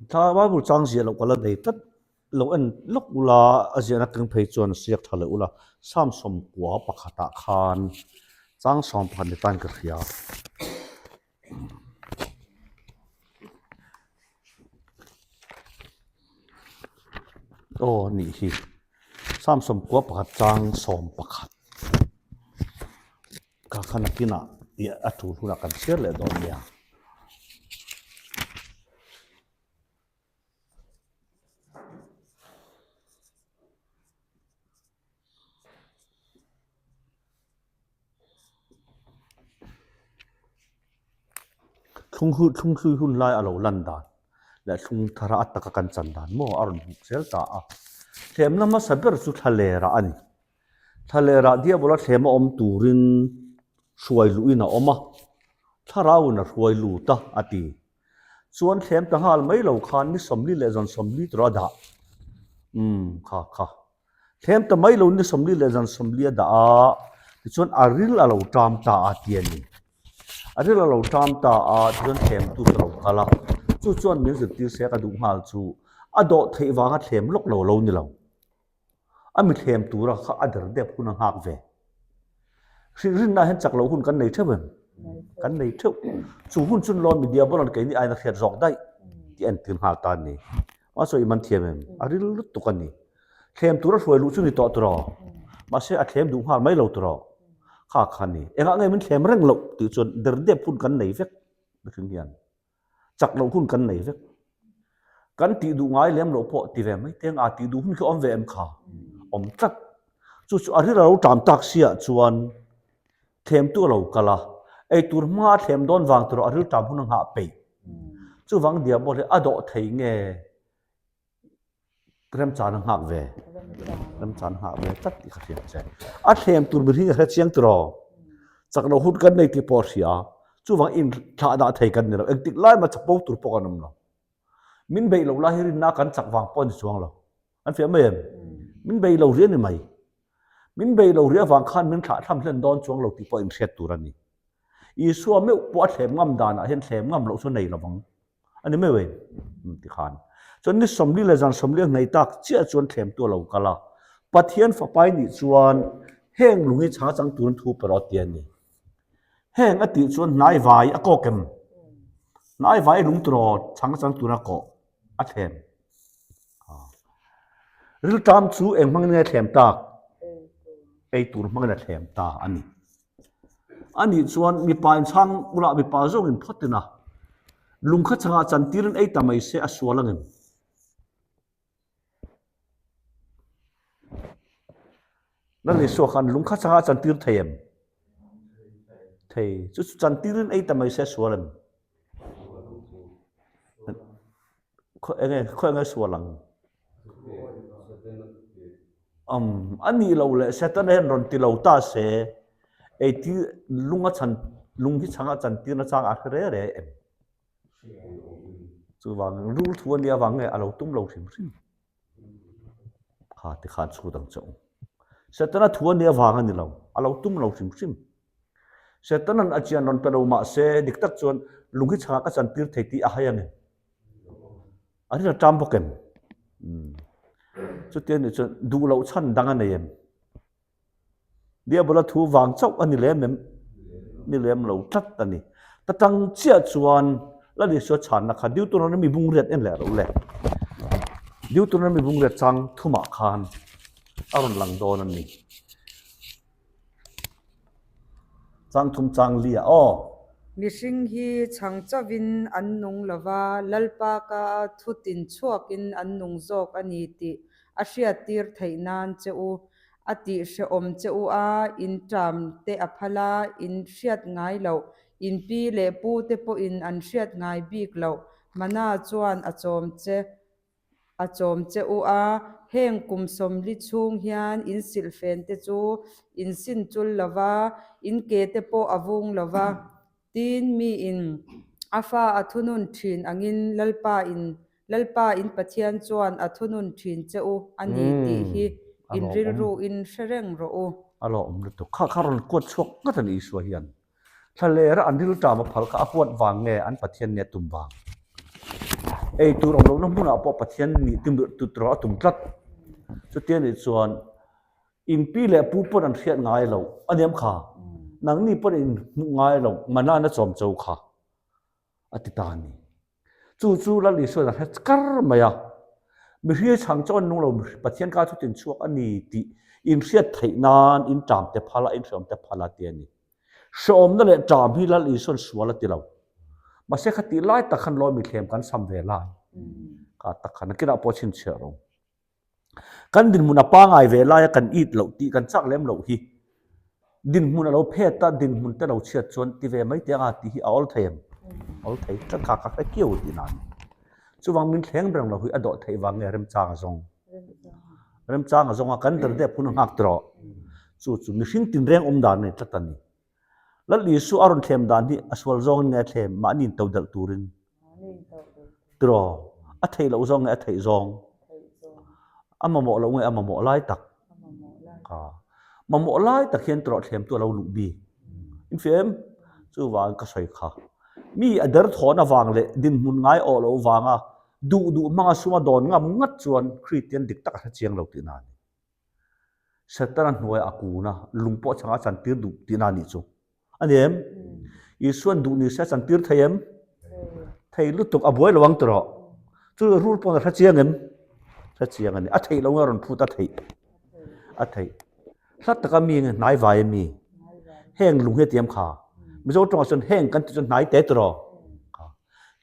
Thla Bible chang ziah loh ka la nei tlat lo en lawk ula a ziahna keng phei chuan siak tha leh ula Psalm 90 pakhatah khan chang 11 ni tan ka hria. Aw nih hi Psalm 91 chang 11 Ka kha nakinah tih a tul hunah kan chhiar leh dawn nia. Thlung hu thlung hlui hun lai a lo lan dan leh thlung thara a taka kan chan dan maw a rawn hmuh zel ta a. Thlemna hmasa ber chu thlalerah a ni. Thlalerah diabola thlem a awm turin hruai luhin a awm a, thlarauin a hruai lut a, a ti. Chuan thlem ta nghal mai lo khan ni 40 leh zan 40 tur a dah. Umm, kha kha. Thlem ta mai lo ni 40 leh zan 40 a dah a, tichuan a ril a lo ṭam ta a ti a ni. A ril a lo ṭam ta a, tichuan thlem tu ka lo kal a. Chu chuan min zirtir se ka duh nghal chu a dawh theih vanga thlem lawk lo lo ni lo. A mi thlem tura kha a der dep hun a nghak ve. Hrilhrinna hian chak loh hun kan nei theuh em? Kan nei theuh. Chu hun chun lawn mi diabola'n keini aiin a hriat zawk daih tih a entir nghal ta a ni. Mahse i man thiam em? A ril lutuk a ni. Thlem tura hruai luh chu ni tawh tawh rawh. Mahse a thlem duh nghal mai lo tawh rawh. Kha kha a ni. Engah nge min thlem reng loh tih chuan der dep hun kan nei vek mihring hian. Chak loh hun kan nei vek. Kan tih duh ngai lem loh pawh ti ve mai teng a, tih duh hun khi awm ve em kha? Awm tlat. Chu chu a ril a lo ṭam tak si ah chuan thlemtu a lo kal a, eitur hma a thlem dawn vang tur a ril ṭam hun a nghah peih. Chuvang diabol hi a dawh thei nge? Remchan a nghak ve. Remchan a nghak ve tlat tih ka hriat che. A thlem tur mihring a hre chiang tiraw? Chak lo hun kan nei tih pawh a hria. Chuvang in thlah dah thei kan ni lo. Engtik lai mah chapo tur pawh kan awm lo. Min beih loh lai hi rinna kan chak vang pawh a ni chuang lo. An fiah mai em? Min beih lo ri a ni mai. Min beih lo ri avang khan min thlah thlam hlen dawn chuang lo tih pawh inhriat tur a ni. Isua meuh pawh a thlem ngam danah hian thlem ngam loh chu a nei lo vang. A ni mai em? Ti khan. Chuan ni 40 leh zan 40 a hnaih tak chiah chuan thlemtu a lo kal a. Pathian fapai nih chuan heng lung hi chhang chang turin thu pe rawh ti a ni. Heng a tih chuan hnai vai a kawk em? Hnai vai lung turaw chhang chang tura kawh a thlem. Rilṭam chu eng hmangin nge a thlem tak? Ei tur hmangin a thlem ta a ni. A nih chuan mipa inchhang bulah mipa zawngin phawtin a lungkha changah chantirin ei ta mai se a sual angem? Lal Isua khan lungkha changah chantir thei em? Thei. Chu chu chantirin ei ta mai se a sual em? Khaw enge khaw enge sual ang? Um, a nih loh leh Setana hian rawn ti lo ta se, ei ti lung a chan lung hi chhang a chan tir na chang a hre re re em? Chuvang rul thu a nih avang nge a lo tum lo hrim hrim. Kha ti khan chhut ang che u. Setana thu a nih avang a ni lo, a lo tum lo hrim hrim. Setanan a chian rawn pe lo mah se, dik tak chuan lung hi chhangah ka chantir thei tih a hai ang em? A rin a ṭam bawk em? Chuti a nih chuan duh loh chhan dang a nei em? Diabola thu vang chauh a ni lem em? Ni lem lo tlat a ni. Ta tang chiah chuan Lal Isua chhanna kha Deuteronomy bungriat en leh ro le. Deuteronomy bungriat chang thumah khan a rawn lang dawn a ni. Chang thum chang li ah aw. Mihring hi chhang chauhin an nung lo va, Lalpa ka thu tin chhuakin an nung zawk a ni tih a hriattir theih nan che u. A tih hrehawm che u a, in ṭam te a phal a, in hriat ngai loh, in pi leh pu te pawhin an hriat ngai bik loh, Mana chuan a chawm che. A chawm che u a, heng kum 40 chhung hian in silhfen te chu in sin chul lo va, in ke te pawh a vung lo va. Tin, miin a fa a thunun thin angin Lalpa in Lalpa in Pathian chuan a thunun thin che u a ni tih hi in rilru in hre reng rawh u. A lawmawm lutuk. Kha kha rawn kuat chhuak ngat a ni Isua hian. Thlalera an rilṭam a phal kha a huat vang nge an Pathian nia tum vang? Ei tur awm lohna hmunah pawh Pathian nih tut rawh a tum tlat. Chutia nih chuan in pi leh pu pawn an hriat ngai loh a niam kha. Nangni pawn in hmuh ngai loh mana na chawm cho kha a ti ta a ni. Chu chu Lal Isua'n a hre kar mai a, Mihring chhang chuan nung lo Pathian kha chutin chhuak a ni tih inhriat theih nan in ṭam te phal a, in hreawm te phal a ti a ni. Hreawmna leh ṭam hi Lal Isua'n sual a ti lo. Mahse khatih lai tak khan Lawmi thlem kan sam ve lai kha tak khan nakinah pawh chhinchhiah rawh. Kan dinhmun a pangai ve laia kan it loh tih kan chak lem loh hi dinhmun a lo phet a, dinhmun te lo chhiat chuan ti ve mai teh anga tih hi a awl thei em? Awl thei tlat kha ka hre kiau tih na a ni. Chuvang min thleng reng lo hi a dawh theih vang nge remchang a zawng? Remchang a zawng a, kan derdep hun a nghak tawh. Chu chu mihring tinreng awm dan a ni tlat a ni. Lal Isu a rawn thlem dan hi a sual zawngin nge a thlem? Mahni in to delh turin. Tiraw? A theih loh zawng nge a theih zawng? A mamawh loh nge a mamawh lai tak? Mamawh lai tak hian tiraw thlemtu a lo luh bik. Infiam? Chuvangin ka sawi kha. Mi a derthawn avang leh dinhmun ngai awh loh vanga duh duh hmanga suma dawn ngam ngat chuan Kristian dik tak a hre chiang lo tihna a ni. Setana hnuaiah a kun a, lung pawh changah a chantir duh tihna a nih chu. A ni em? Isua'n duh ni se a chantir thei em? Thei lutuk, a buai lo ang tawh. Chu rul pawn a hre chiang em? Hre chiang a ni. A theih lo nge a rawn phut a theih? A theih. Hla taka mi nge hnai vai a mi? Heng lung hi a tiam kha. Mizo tawngah chuan heng kan tih chuan hnai te tawh.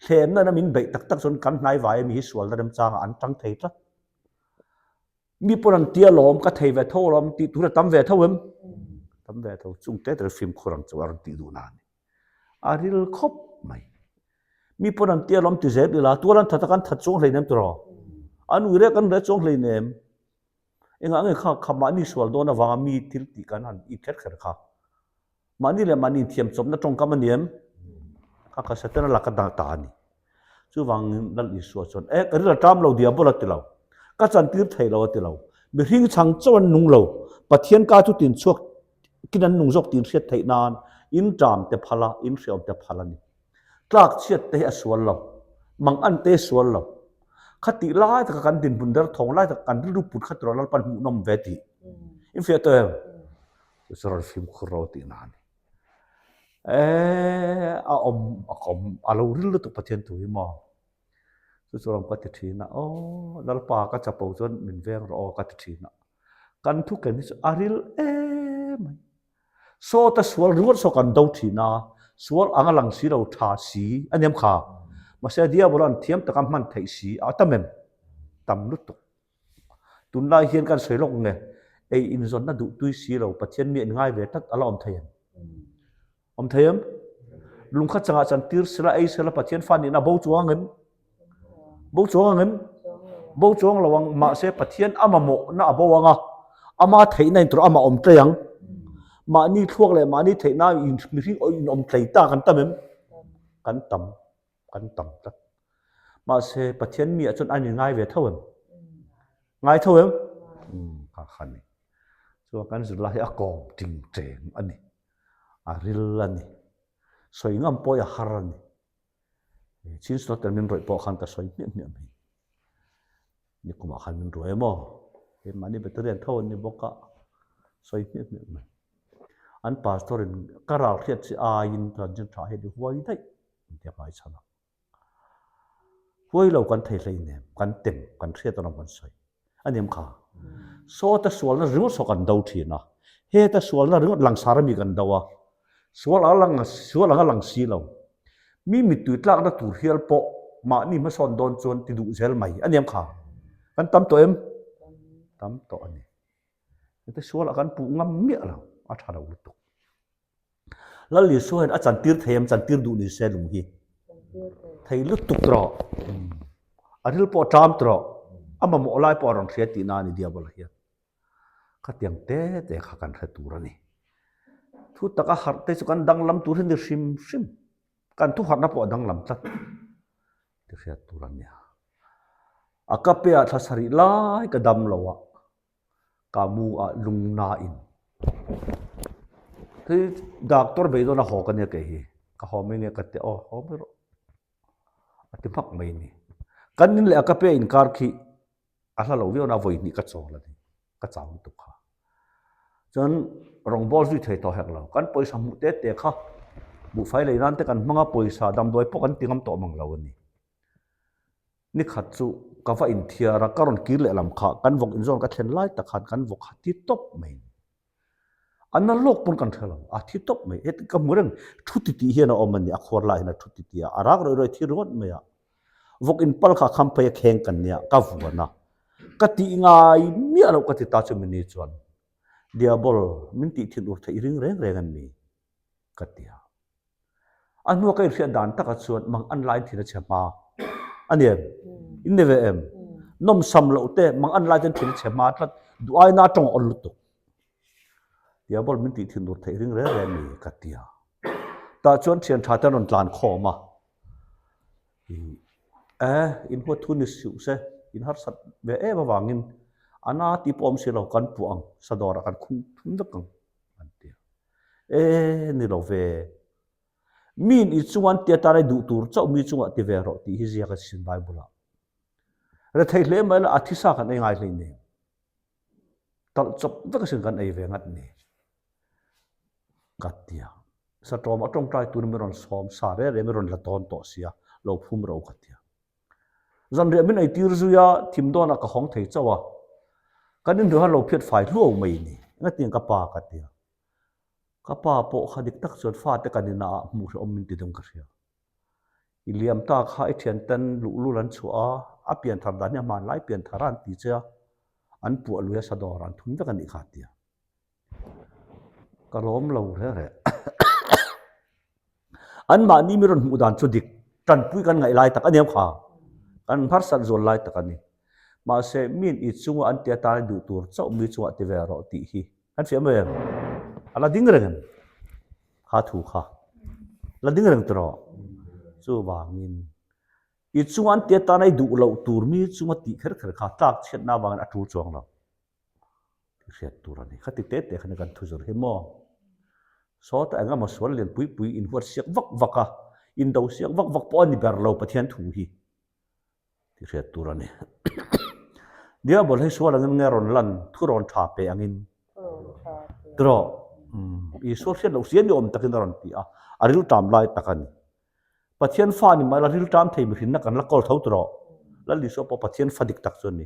Thlemna na min beih tak tak chuan kan hnai vai a mi hi sualna remchangah an tang thei tlat. Mi pawn an tia lawm, ka thei ve tho alawm tih tur a tam ve tho em? Tam ve tho, chung te tel fimkhur ang chu a rawn tih duh na a ni. A ril khawp mai. Mi pawn an tia lawm ti zel ila, tual an that a kan that chuang hleinem tiraw? An ui rek an reh chuang hleinem. Engah nge kha kha mahni sual dawn avanga mi thil tih kan han it kher kher kha? Mahni leh mahni inthiam chawpna tawngkam a ni em? Kha kha Setana laka dah ta a ni. Chuvangin Lal Isua chuan, E, ka ril a ṭam lo, diabol a ti lo. Ka chantir thei lo a ti lo. Mihring chhang chauh an nung lo. Pathian ka chu tin chhuak kin an nung zawk tih in hriat theih nan in ṭam te phal a, in hreawm te phal a ni. Tlak chhiat te hi a sual lo. Mang an te sual lo. Khatih lai taka kan dinhmun derthawng lai taka kan rilru put kha tura Lalpan hmuhnawm ve tih. In fiah tawh em? Chu chu rawn fimkhur ro tihna a ni. Eee a awm a awm a lo ril lutuk Pathian thu hi maw? Chu chu rawng ka ti thin a, aw Lalpa ka chapo chuan min veng rawh aw ka ti thin a. Kan thu ken hi chu a ril em mai. Sawta sual ringawt saw kan do thin a, sual ang a lang si lo tha si a niam kha. Mahse diabol an thiam taka hman theih si a tam em? Tam lutuk. Tunlai hian kan sawi lawk nge, ei inzawnna duh tui si lo, Pathian mi an ngai ve tlat a la awm thei em? Awm thei em? Lungkhat changah chan tir sela, ei sela Pathian fa nihna bo chuang ang em? Bo chuang ang em? Bo chuang lo ang, mahse Pathian a mamawhna a bo ang a, ama theihna in tur amah awm tlei ang. Mahni thluak leh mahni theihna mihring in awm tlei ta kan tam em? Kan tam. Kan tam tlat. Mahse, Pathian mi ah chuan an inngai ve tho em? Ngai tho em? Umm, kha kha ni. Chuan kan zirlai hi a kawm ting cheng a ni. A ril a ni. Sawi ngam pawh hi a har a ni. Chin Slaughter min rawih pawh khan ka sawi hmiah hmiah mai. Nikumah khan min ruai emaw? Keimahni veterian tho an ni bawk a, sawi hmiah hmiah mai. An pastor in ka ral hriat chi aiin chanchin tha hian i huai daih. Intia hmai chhan a. Huai lo kan thei hlei nem, kan tem, kan hriat alawm kan sawi. A niam kha. Sawta sualna ringawt saw kan do thin a. Heta sualna ringawt langsar ami kan do a. Sual a lang, sual anga lang si lo. Mi mittui tlakna tur hial pawh mahni hmasawn dawn chuan ti duh zel mai. A niam kha. Kan tam tawh em? Tam tawh a ni. Heta sualah kan puh ngam miah lo. A tha lo lutuk. Lal Isua hian a chantir thei em chantir duh ni se lung hi thei lutuk rawh a ril pawh ṭam tawh a mamawh lai pawh a rawn hria tihna a ni diabola hian khatiang te te kha kan hre tur a ni thu taka harh te chu kan danglam tur hi ni hrim hrim kan thu harhna pawh a danglam tlat ti hriat tur a nia a ka pe ah thla sarih lai ka dam lo a. Ka mu ah lung na in hei doctor beidawn a haw ka nia kei hi ka haw mai nge ka ti aw haw mai rawh a ti hmak mai ni. Kan in leh a ka pe inkar khi a hla lo viau na vawi hnih ka chawl a ni. Ka chau lutuk kha. Chuan rawngbâwl zui thei tawh hek lo. Kan pawisa hmuh te te kha buhfai lei nan te kan hmang a, pawisa damdawi pawh kan ti ngam tawh mang lo a ni. Ni khat chu ka va inthiar a, ka rawn kir leh lam kha kan vawk inzawn ka thlen lai tak khan kan vawk kha ti tawp mai a ni. A na lawk pawn kan hre lo, a thi tawp mai. Heti ka hmu reng, thu ti tih hian a awm a ni, a khuar lai hian a thu ti ti a, a rak rawih rawih thi ringawt mai a. Vawk in pal kha kham phei a kheng kan nia, ka vuan a. Ka tih ngai miah loh ka ti ta chu mini chuan, Diabol, min tih thin ur theih ring reng reng an ni, ka ti a. A hnua ka inhriat dan takah chuan mang an lain thin a chhe hma a ni em? In ni ve em? Nawmsam loh te mang an lai chuan thin a chhe hma tlat, duh aina a tawng a awl lutuk. Diabol min tih thin ur theih ring reng reng a ni ka ti a. Tah chuan thian tha te an rawn tlan khawm a, e in huat thu ni suh se, in harsat ve em avangin a na tih pawh awm si lo, kan puah ang, sadawrah kan khung thum vek ang an ti a. E, ni lo ve. Miin i chunga an ti atan ai duh tur chauh mi chungah ti ve rawh tih hi ziak a sin Bible-ah. Rethei hle mai la, a thisa kan ei ngai hlei nen. Talh chawp vek asin kan ei ve ngat ni. Ka ti a. Satawm a tawngtai tur mi rawn sawm sa re re mi rawn la tawn tawh sia, lo phum ro ka ti a. Zanriah min ei tir zui a, thim dawnah ka hawng thei chauh a. Kan inhnuai khan lo phiat fai hluau mai ni. Engatiang ka pa ka ti a. Ka pa pawh kha dik tak chuan fate kan inah ah hmuh hrehawm min ti deuh ka hria. I liam ta kha i thianten luhlul an chhuah a, a pianthar dan hi a hmanlai pianthar a an ti che a, an puah lui a sadawr an thum vek a nih kha a ti a. Ka lawm lo reng reng. Anmahni mi rawn hmuh dan chu dik tanpui kan ngaih lai tak a niam kha. Kan harsat zual lai tak a ni. Mahse, miin i chunga an ti atan duh tur chauh mi chungah ti ve rawh tih hi kan hria mai em? A la ding reng em? Kha thu kha. La ding reng tawh. Chuvangin i chunga an ti atan ai duh loh tur mi chunga tih kher kher kha tlak chhiatna avangin a tul chuang lo. Tih hriat tur a ni. Khati te te khan kan thuzir hi maw? Sawta eng emaw sual lian pui pui inhuat siak vak vak a, indo siak vak vak pawh a ni ber lo Pathian thu hi. Tih hriat tur a ni. Diabol hi sual angin nge rawn lan thu rawn tha pe angin? Tiraw? Isua hriat loh sia ni awm takin a rawn ti a, a riltam lai tak a ni. Pathian fa ni mah ila rilṭam thei mihrinna kan la kawl tho tawh. Lal Isua pawh Pathian fa dik tak chu a ni.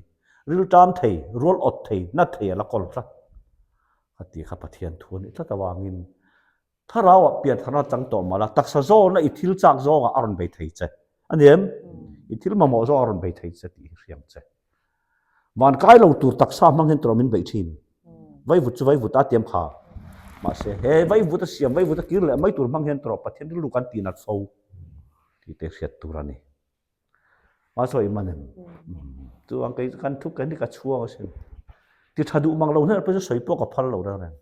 Rilṭam thei, rual awt thei, na thei a la kawl tlat. A ti kha Pathian thu a nih tlat avangin Thlarauah piantharna chang tawh mah la, taksa zawna i thil chak zawngah a rawn bei thei che. A ni em? I thil mamawh zawngah a rawn bei thei che tih hi hriam che. Van kai lo tur taksa hmang hian tawrh min beih thin. Vaivut chu vaivut a tiam kha. Mahse, he vaivut a siam, vaivut a kir leh mai tur hmang hian tawrh Pathian rilru kan tih nat fo tih te hriat tur a ni. Mahse, i man em? Chuan kei kan thu ken hi ka chhuang asin. Ti tha duh mang lo hnen pawh chu sawi pawh ka phal lo reng reng.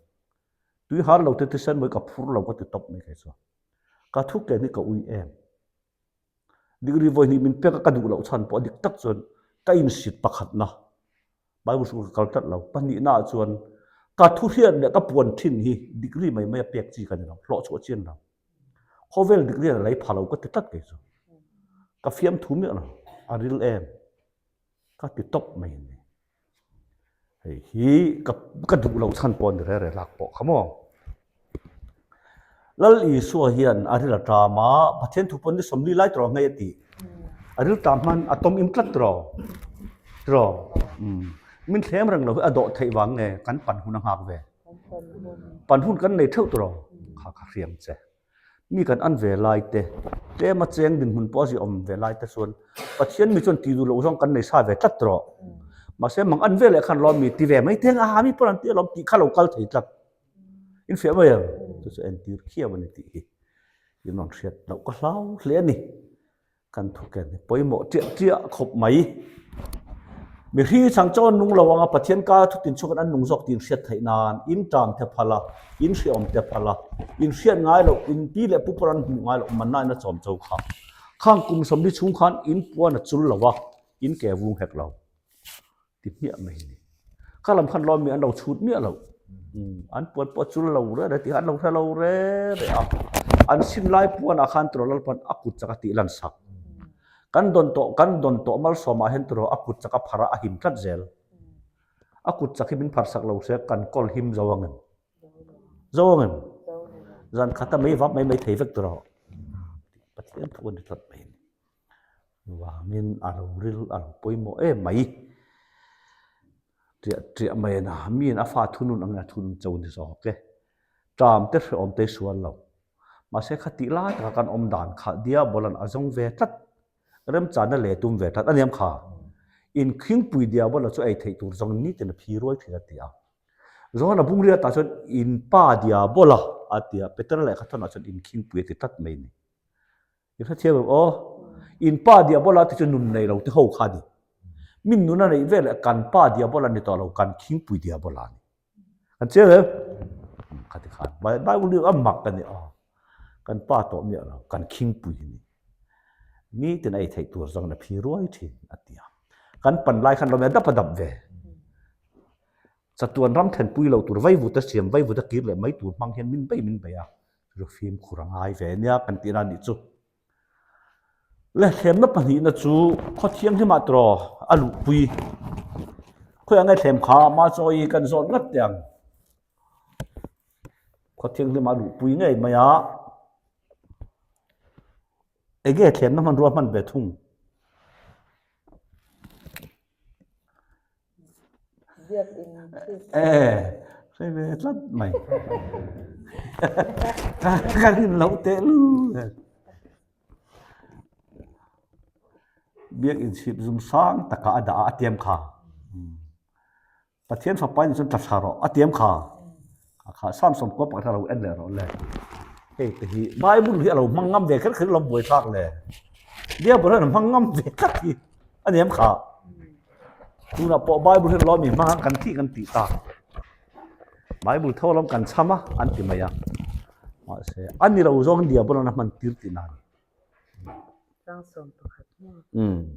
Tui har lo te thisen mawi ka phur lo ka ti tawp mai kei chuan. Ka thu ken hi ka ui em. Degree vawi hnih min pek a ka duh loh chhan pawh a dik tak chuan ka insit pakhatna Bible school ka kal tlat lo. Pahnihna ah chuan ka thu hriat leh ka puan thin hi degree mai mai a pek chi ka ni lo, hlawh chhuah chi a ni lo. Khawvel degree a lei pha lo ka ti tlat kei chu. Ka fiamthu miah lo, a ril em. Ka ti tawp mai a ni. Hei hi ka ka duh loh chhan pawh a ni reng reng lak pawh kha maw. Lal Isua hian a ril a ṭam a, Pathian thu pawn ni 40 lai tawh ngei a ti. A ril ṭam hman a tawm im tlat tawh tawh. Min thlem reng lo hi a dawh theih vang nge kan pan hun a nghak ve. Pan hun kan nei theuh tawh kha kha hriam che. Mi kan an ve lai te, tlema cheng dinhmun pawh a ziah awm ve lai te chuan Pathian mi chuan ti duh loh zawng kan nei sa ve tlat rawh. Mahse mang an ve leh khan lawm mi ti ve mai teng a mi pawn an ti alawm tih kha lo kal thei tlat. In hriat mai ang chu chu entir khiau a ni tih hi in rawn hriat loh ka hlau hle a ni. Kan thu ken hi pawimawh ṭiah ṭiah khawp mai. Mihring chang chaw an nung lo anga Pathian ka thutin chhuakin an nung zawk tih in hriat theih nan in ṭam te phal a, in hriawm te phal a, in hriat ngai loh, in pi leh pu pawh an hmuh ngai loh manna in a chawm cho kha. Khang kum 40 chhung khan in puan a chul lo a, in ke vung hek lo. Ti hmiah mai a ni. Kha lam khan lawm mi an lo chhut miah lo. An puan pawh a chul lo re re tih kha an lo hre lo re re a. An sin lai puanah khan Tawlal pawn a kut chak a tih lan sak. Kan dawn tawh, kan dawn tawh malsawmah hian tiraw a kut chak a phar a, a him tlat zel. A kut chak hi min phar sak lo se kan kawl him zo ang em? Zo ang em? Zan khata mei vap mai mai thei vek tiraw? Pathian thu a ni tlat mai a ni. Vangin a lo ril a lo pawimawh em mai. Triah triah mai a na. Miin a fa thunun ang a thunun cho ni zawk e. Ṭam te hrehawm te sual lo. Mahse khatih lai taka kan awm dan kha Diabolan a zawng ve tlat. Remchana leh tum ve tlat a niam kha. Inkhingpui Diabola chu ei theih tur zawng nitin a phi ruai thin a ti a. Johana bungriat ah chuan in pa Diabola a ti a, Petera lehkha thawnah chuan inkhingpui a ti tlat mai a ni. I hrethiam em aw? In pa Diabola te chu nun nei lo te ho kha a ni. Min nun a neih vel leh kan pa Diabola ni tawh lo, kan khingpui Diabola a ni. Kan chiang em? Kha ti khan Bible hi a mak a ni aw. Kan pa tawh miah lo, kan khingpui a ni. Nitin a ei theih tur zawng in a phi ruai thin a ti a. Kan pan lai khan lo dap a dap ve. Chatuan ram thlenpui lo tur vaivut a siam, vaivut a kir leh mai tur hmang hian min bei min bei a. Chu fimkhur a ngai ve nia kan tihna a nih chu. Le thlemna pahnihna chu khaw thianghlimah tiraw a luhpui. Khawiah nge thlem kha ma chawi kan zawt ngat teh ang. Khaw thianghlimah a luhpui ngei mai a. Enge thlemna hmanrua hman ve thung? E, hre ve tlat mai. Ka rin loh teh lu. Biakinn chhip zum sang takah a dah a, a tiam kha. Pathian fapa in chuan tla thla rawh a tiam kha. A kha Samson kua pakhat a lo en leh rawh le. Hei te hi Bible hi a lo hmang ngam ve kher kher lo buai thlak le. Bible hian a hmang ngam ve tlat hi a niam kha. Tunah pawh Bible hian lawm i hmang a kan tih kan tih ta. Bible tho lawm kan chham a an ti mai a. Mahse a ni lo zawng Diabol an a hman tir tihna a ni. 11 maw?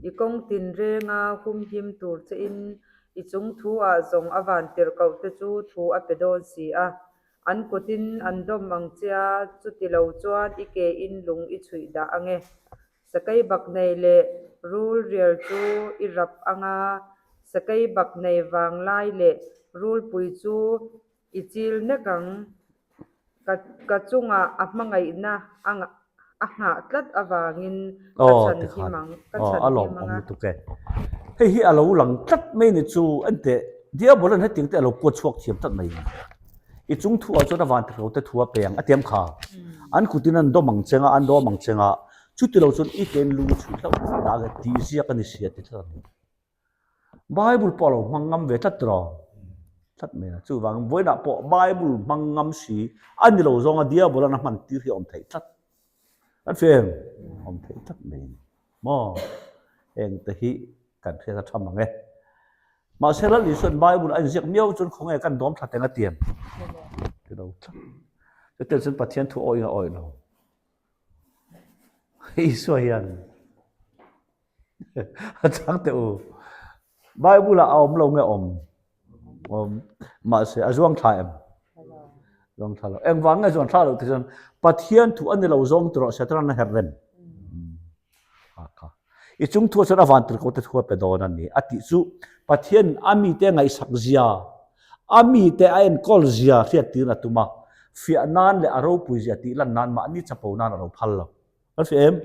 I kawng tinrenga humhim tur chein i chung thu ah zawng a van tirhkoh te chu thu a pe dawn si a. An kutin an dawm ang che a, chuti lo chuan i ke in lung i chhuih dah ang e. Sakei bak nei leh rul rial chu i rap ang a, sakei bak nei vanglai leh rulpui chu I chil nek ang. Ka ka chungah a hmangaihna a a nghah tlat avangin ka chhan him ang, ka chhan him ang a. Hei hi a lo lang tlat mai ni chu enteh Diabolan hetiang te a lo kuat chhuak thiam tlat mai ni. I chung thu ah chuan a van thalo te thu a pe ang a tiam kha. An kutin an dawm ang cheng a, an dawm ang cheng a, chuti lo chuan i ken lung chhuih hlauh dah leh tih ziak a ni si a ti tlat a ni. Bible pawh a lo hmang ngam ve tlat tiraw? Tlat mai a. Chuvang vawiinah pawh Bible hmang ngam si a ni lo zawnga Diabolan a hman tir hi a awm theih tlat. Kan hria em? Awm theih tlat mai a ni. Maw? Heng te hi kan hriat a tha mang e. Mahse Lal Isua'n Bible a inziak miau chuan khawnge kan dawm tha teng a tiam? Ti lo tlat. Chutiang chuan Pathian thu awih a awih lo. Isua hian A chang teh u. Bible ah a awm lo nge awm? Awm. Mahse a zuang thla em? Zuang thla lo. Engvang nge zuang thla lo ti chuan Pathian thu a ni lo zawng ti rawh Satan a herh rem. Ha kha. I chung thu chuan a van tir ko te thu a pe dawn a ni. A tih chu Pathian a mite ngaihsak zia, a mite a enkawl zia hriat tir a tum a. Fiah nan leh a ropui zia tih lan nan mahni chapo nan a lo phal lo. Kan hria em?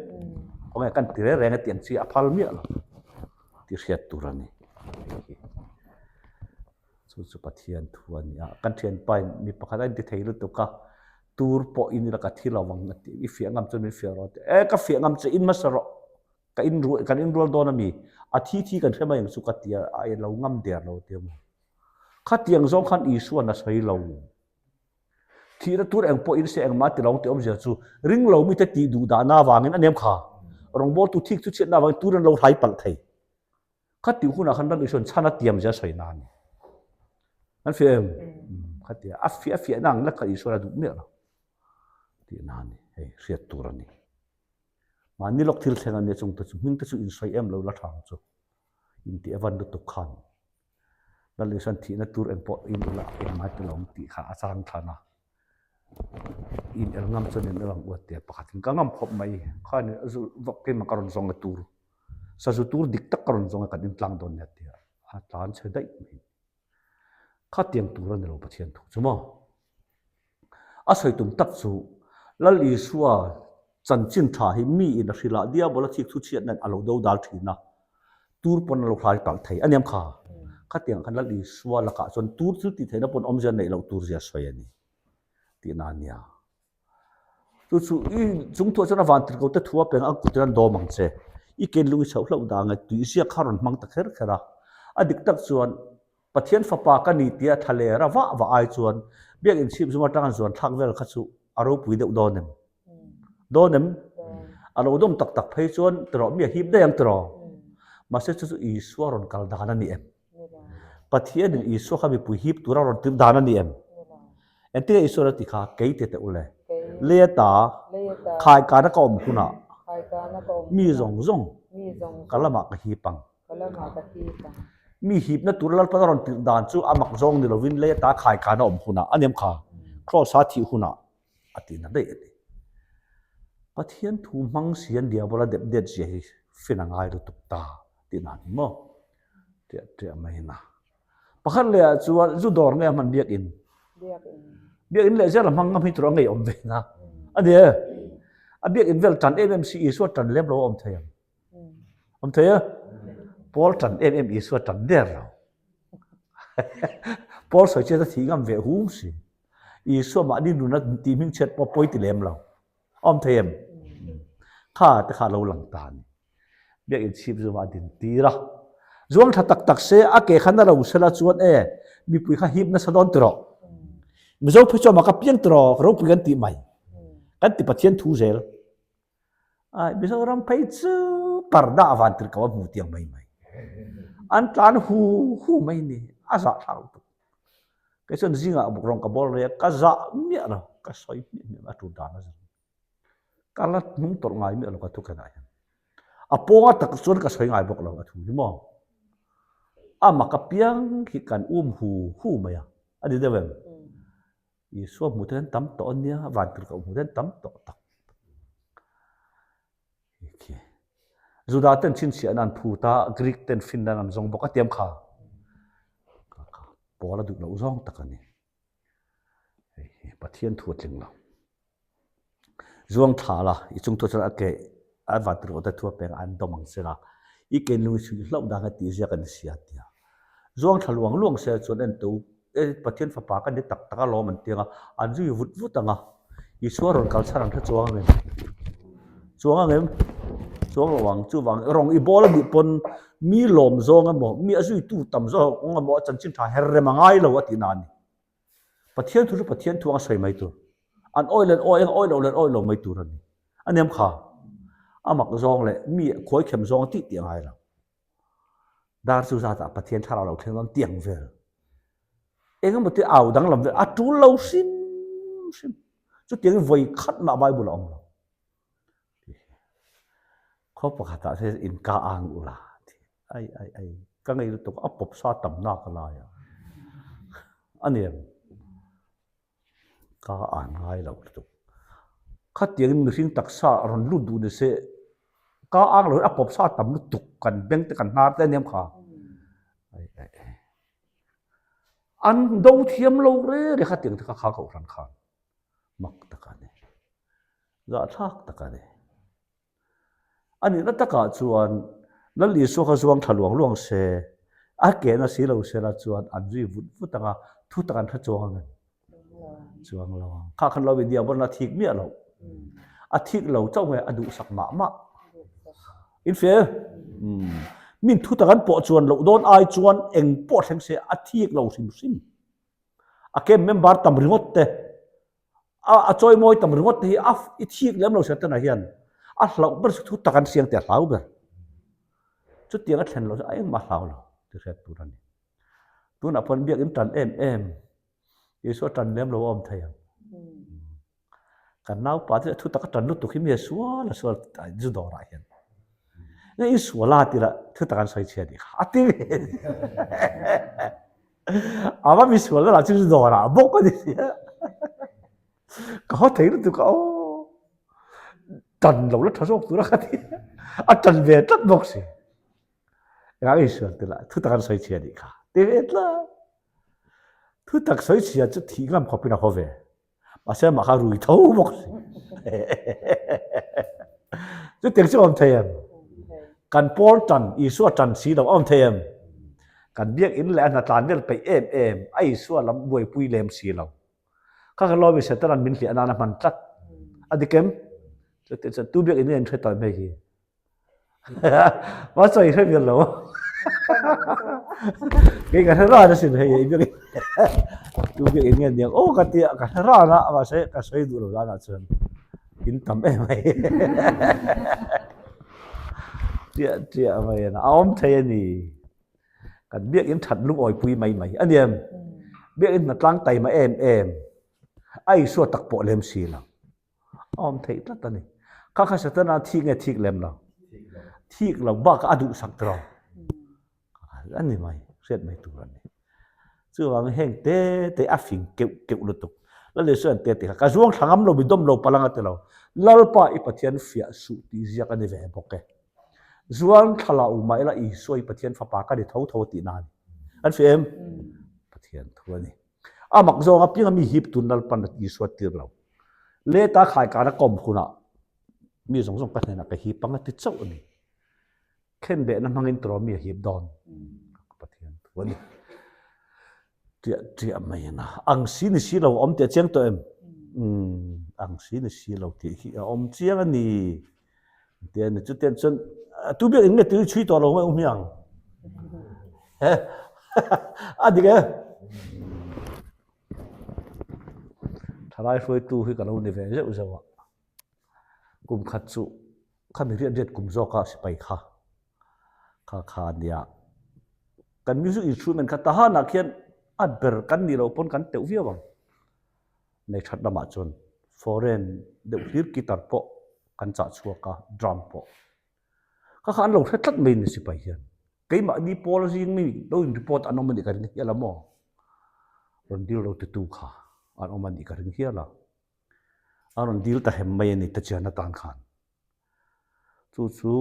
Khawnge kan ti reng reng a tiang chi a phal miah lo tih hriat tur a ni. Chu chu Pathian thu a ni a. Kan thianpa in mi pakhat a inti thei lutuk a, tur pawh in ila ka thi lo ang a ti. I fiah ngam chuan min fiah rawh a ti. E ka fiah ngam che in hmasa rawh. Ka in kan inrual dawn a mi. A thi thi kan hre mai ang chu ka ti a, a lo ngam der lo tia maw. Khatiang zawng khan Isua'n a sawi lo. Thihna tur eng pawh in se engmah ti lo tih awmzia chu ring lo mite tih duh dahna avangin a nem kha. Rawngbawltu thik chu chhiatna avangin tur an lo hlai palh thei. Kha tih hunah khan Ram Isua'n chhan a tiam zia sawi na a ni. An fiah em? Khatia a fiah a fiahna ang lek kha Isua'n a duh miah lo tihna a ni. Hei hriat tur a ni. Mahni lawk thil thleng a nia chungte chu hming te chu insawi em lo la tha ang chu. Intih a van lutuk khan. Lal Isua'n thihna tur eng pawh in ula engmah ti lo ang tih kha a chang thlan a. In el ngam chuan in el ang u a ti a, pakhatin ka ngam khawp mai, khain vak keimah ka rawn zawng a tur. Sazu tur dik tak ka rawn zawng a kan intlang dawn nia tia a tlan chhe daih mai. Khatiang tur a ni lo Pathian thu chu maw? A sawi tum tak chu Lal Isua chanchin tha hi mi in a hrilh a, diabol a thik thu chhiat nen a lo do dal thin a, tur pawn a lo hlai palh thei a niam kha. Khatiang khan Lal Isua lakah chuan tur thil tih theihna pawn awmzia neih loh tur zia sawi a ni tihna a nia. Chu chu i chung thuah chuan a van tirh ko te thu a peng a kutin an dawm ang che. I ken lung i chhoh hlauh dang e tui ziak kha rawn hmang ta kher kher a. A dik tak chuan Pathian fapa ka ni tia thla ler a vah vah ai chuan biakinn chhip zum atang an zuan thlak vel kha chu a ropui deuh dawn em? Dawn em? A lo dawm tak tak phei chuan tiraw mi a hip daih ang tiraw? Mahse chu chu Isua rawn kal dan a ni em? Pathianin Isua kha mipui hip tura rawn tirh dan a ni em? Engtin nge Isua lo ti kha? Kei ti teh ule. Lei ata khaikana ka awm hunah mi zawng zawng ka lamah ka hip ang. Mi hipna tura Lalpan a rawn tirh dan chu a mak zawng ni lovin lei ata khaikana awm hunah a ni em kha? Kraws-a thih hunah a ti na daih a ni. Pathian thu hmang si an diabola dep det zia hi fin a ngai lutuk ta tih na ni maw? Tiah tiah mai na. Pakhat leh ah chuan zu dawr nge a hman biakinn? Biakinn leh zel a hmang ngam hi tur a ngei awm ve na. A ni e. A biakinn vel tan em em si Isua tan lem lo a awm thei ang. Awm thei a? Paul tan em em Isua tan der lo. Paul sawi chiat a thih ngam ve hum si. Isua mahni nuna tih hming chhiat pawh pawi ti lem lo. Awm thei em? Kha te kha lo lang ta a ni. Biakinn chhip zuma a din tir a. Zuang tha tak tak se a ke kha na lo sela chuan e mipui kha hip nasa dawn ti rawh. Mizo phei chuan mah ka piang ti rawh ropui kan tih mai. Kan ti Pathian thu zel. Ai Mizoram phei chu parda a van tir ko a hmu tiang mai mai. An tlan hu hu mai ni a zah thlak lutuk. Kei chuan zingah bawk rawng ka bawl rei a, ka zah miah lo, ka sawi hmiah hmiah a tul dan a zir. Ka la hnung tawlh ngai miah lo ka thu khenah hian. A pawnga tak chuan ka sawi ngai bawk lo a thu hi maw. A mak apiang hi kan um hu hu mai a, a ni deuh em? Isua hmu te hian tam tawh a nia, van tirhkoh hmu te hian tam tawh tak. Juda ten chhinchhiahna an phut a, Greek ten finna an zawng bawk a tiam kha. Paul a duh loh zawng tak a ni. Hei hi Pathian thu a tling lo. Zuang thla la, i chung thu chuan a ke a van tirh te thu a peng an dawm ang che la, i ke lung i chhuih hlauh dan kha tih ziak a ni sia tia. Zuang thla luang luang se chuan en tu E Pathian fapa ka ni tak tak alawm an ti ang a, an zui vut vut ang a, Isua rawn kal chhan ang kha chuang ang em? Chuang ang em? Chuang lo ang, chuvang rawng i bawl a nih pawn mi lawm zawng emaw, mi a zuitu tam zawk ang emaw a chanchin tha her rem a ngai lo a tih na a ni. Pathian thu chu Pathian thu anga sawi mai tur, an awih len awih ang, awih loh len awih lo mai tur a ni. A niam kha, a mak zawng leh mi khuaikhem zawng a tih tih a ngai lo. Dar chu zatah Pathian thlarau lo thleng dawn tiang vel. Engemaw te au danglam vel a tul lo hrim hrim. Chutiangin vawi khat mah Bible a awm lo. Khaw pakhatah te in ka ang ula ti. Ai ai ai ka ngei lutuk a pawp sa tam nak a lai a. A ni em? Ka an ngai lo lutuk. Khatiangin mihring taksa a rawn lut duh ni se, ka ang lo hi a pawp sa tam lutuk kan beng te kan hnar te aniam kha. An do thiam lo re re khatiang te kha kha kohhran khan mak tak a ni. Zahthlak tak a ni. A nihna takah chuan Lal Isua kha zuang tha luang luang se, a kehna si lo sela chuan an zui vut vut ang a, thu tak an hre chuang ang em? Chuang lo ang. Kha khan lo India pawn a thik miah lo. A thik lo chauh nge a duhsak mah mah. In fel? Min thu tak an pawh chuan loh dawn ai chuan eng pawh thleng se a thik lo hrim hrim. A camp member tam ringawt te A a chawimawi tam ringawt te hi a i thik lem lo Setana hian a hlauh ber chu thu tak an siang tih a hlau ber. Chutiang a thlen loh chu a engmah a hlau lo tih hriat tur a ni. Tunah pawh biakinn tan em em Isua tan lem lo a awm thei ang. Kan naupa te thu tak a tan lutuk hi mi a sual a sual zu dawrah hian. Nge i sual a tih lah thu tak an sawi chhia tih kha a ti ve. A va mi sual lah chu zu dawrah bawk a ni sia. Ka haw thei lutuk a aw. Tan lo la tha zawk tur a ka ti. A tan ve tlat bawk si. Engah insual ti lah, thutak an sawi chhia nih kha. Ti ve tlat. Thutak sawi chhia chu thih ngam khawpin a haw ve. Mahse amah kha rui tho bawk si. Chutiang chu a awm thei em? Kan pawl tan, Isua tan si lo a awm thei em? Kan biakinn leh a hnatlan vel peih em em, a Isua lam buaipui lem si lo. Kha ka lawmi Satan-a'n min hliah nan a hman tlat. A dik em? Chutiang chuan tu biakinn nge an hre tawh em hei hi? Ma sawi hre vel lo. Kei ka hre ran asin hei i biak tu biak in nge niang aw ka tia ka hre ran a mahse ka sawi duh lo danah chuan in tam em mai. Tia tia mai a awm thei a ni. Kan biak in that lungawi pui mai mai a ni em? Biak in hnatlang taima em em a Isua tak pawh lem si lo. A awm theih tlat a ni. Kha kha Setana thik nge thik lem lo? Thik lo bakah a duhsak tawh lo. A ni mai, hriat mai tur a ni. Chuvangin heng te te a fing keuh keuh lutuk. Lal Isua an te ti kha, ka zuang thla ngam lo, mi dawm lo palang a ti lo. Lalpa i Pathian fiah suh tih ziak a ni ve bawk e. Zuang thla la u mah ila Isua i Pathian fapa ka ni tho tho a tihna a ni. An hria em? Pathian thu a ni. A mak zawng apianga mi hip tun Lalpan a Isua tir lo. Leta khaikana kawm hunah mi zawng zawng ka hnenah ka hip ang a ti chauh a ni. Khenbehna hmangin tawh mi a hip dawn. Pathian thu a ni. Ṭiah ṭiah mai a na. Ang si ni si lo a awm tih a chiang tawh em? Umm, ang si ni si lo tih hi a awm chiang a ni. Ti a ni. Chutiang chuan tu biak in nge tui chhui tawh lo mai u hmiang? A dik e. Thalai hruaitu hi ka lo ni ve zeuh zeuh a. Kum khat chu khami riat riat kum zawka sipai kha kha kha a nia. Kan music instrument kha tahanah khian a ber kan nih loh pawn kan teuh viau ang. Nei that lamah chuan foreign deuh hlir guitar pawh kan chah chhuak a, drum pawh. Kha kha an lo hre tlat mai ni sipai hian. Keimahni pawl zing mi lo in report an awm a nih ka ring hial a maw? Rawn dil lo titu kha an awm a nih ka ring hial a. A rawn dil ta hem mai a ni ta chian atan khan. Chu chu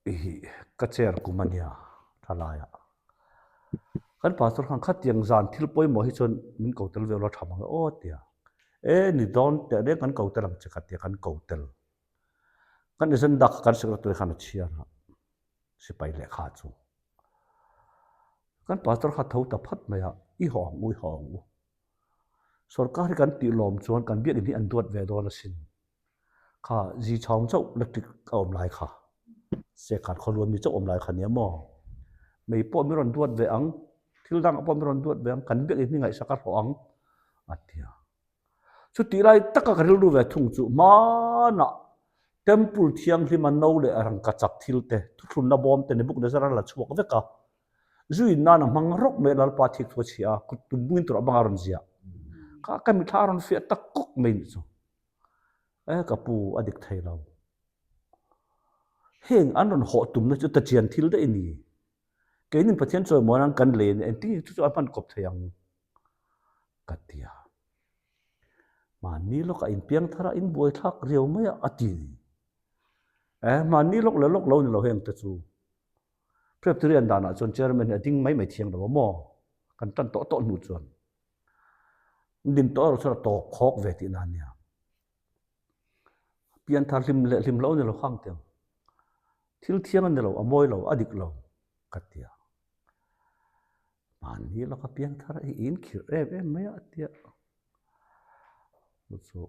Ih, ka chair kum a nia thalaiah. Kan pastor khan khatiang zan thil pawimawh hi chuan min ko tel ve lo tha mang e aw tia. E ni dawn teh reng kan ko tel ang che kha tia kan ko tel. Kan agenda kha kan secretary khan a chhiar a, sipai lehkha chu. Kan pastor kha tho ta phat mai a, i haw ang u, i haw ang u. Sorkar hi kan tih lawm chuan kan biakinn hi an duat ve dawn asin. Kha zi chhawng chauh electric a awm lai kha, sekhan khawluan mi chauh awm lai kha nia maw? Mei pawh mi rawn duat ve ang, thil dangah pawh mi rawn duat ve ang, kan biakinn hi ngaihsak a hlawh ang a ti a. Chutih lai taka ka rilru ve thung chu hmanah Temple thianghlima no leh rangkachak thil te, thuthlunna bawm te Nebuchadnezzar a la chhuak vek a, zu in nan a hmang rawk mai a Lalpa thik thu a chhia a, kut tum bungin tur a banga rawn ziah. Kha ka mithla a rawn fiah tak kawk mai nih chu. E ka pu a dik thei lo. Heng an rawn hawh tumna chu tachian thil daih a ni. Keinin Pathian chawimawi nan kan lei a ni, engtin nge chu chu a hman kawp thei ang? Ka ti a. Mahni lawkah inpiang thar a, inbuaithlak riau mai a, a ti a ni. E, mahni lawk leh lawk lo ni lo heng te chu. Presbyterian danah chuan chairman hi a ding mai mai thiang lo a maw? Kan tan tawh tawh hnu chuan. Din tawh erawh chuan a tawp khawk ve tihna a nia. Pianthar hlim leh hlim lo a ni lo khang tiang. Thil thiang a ni lo, a mawi lo, a dik lo ka ti a. Mahni lawka pianthar hi in khirh em em mai a a ti a. Chu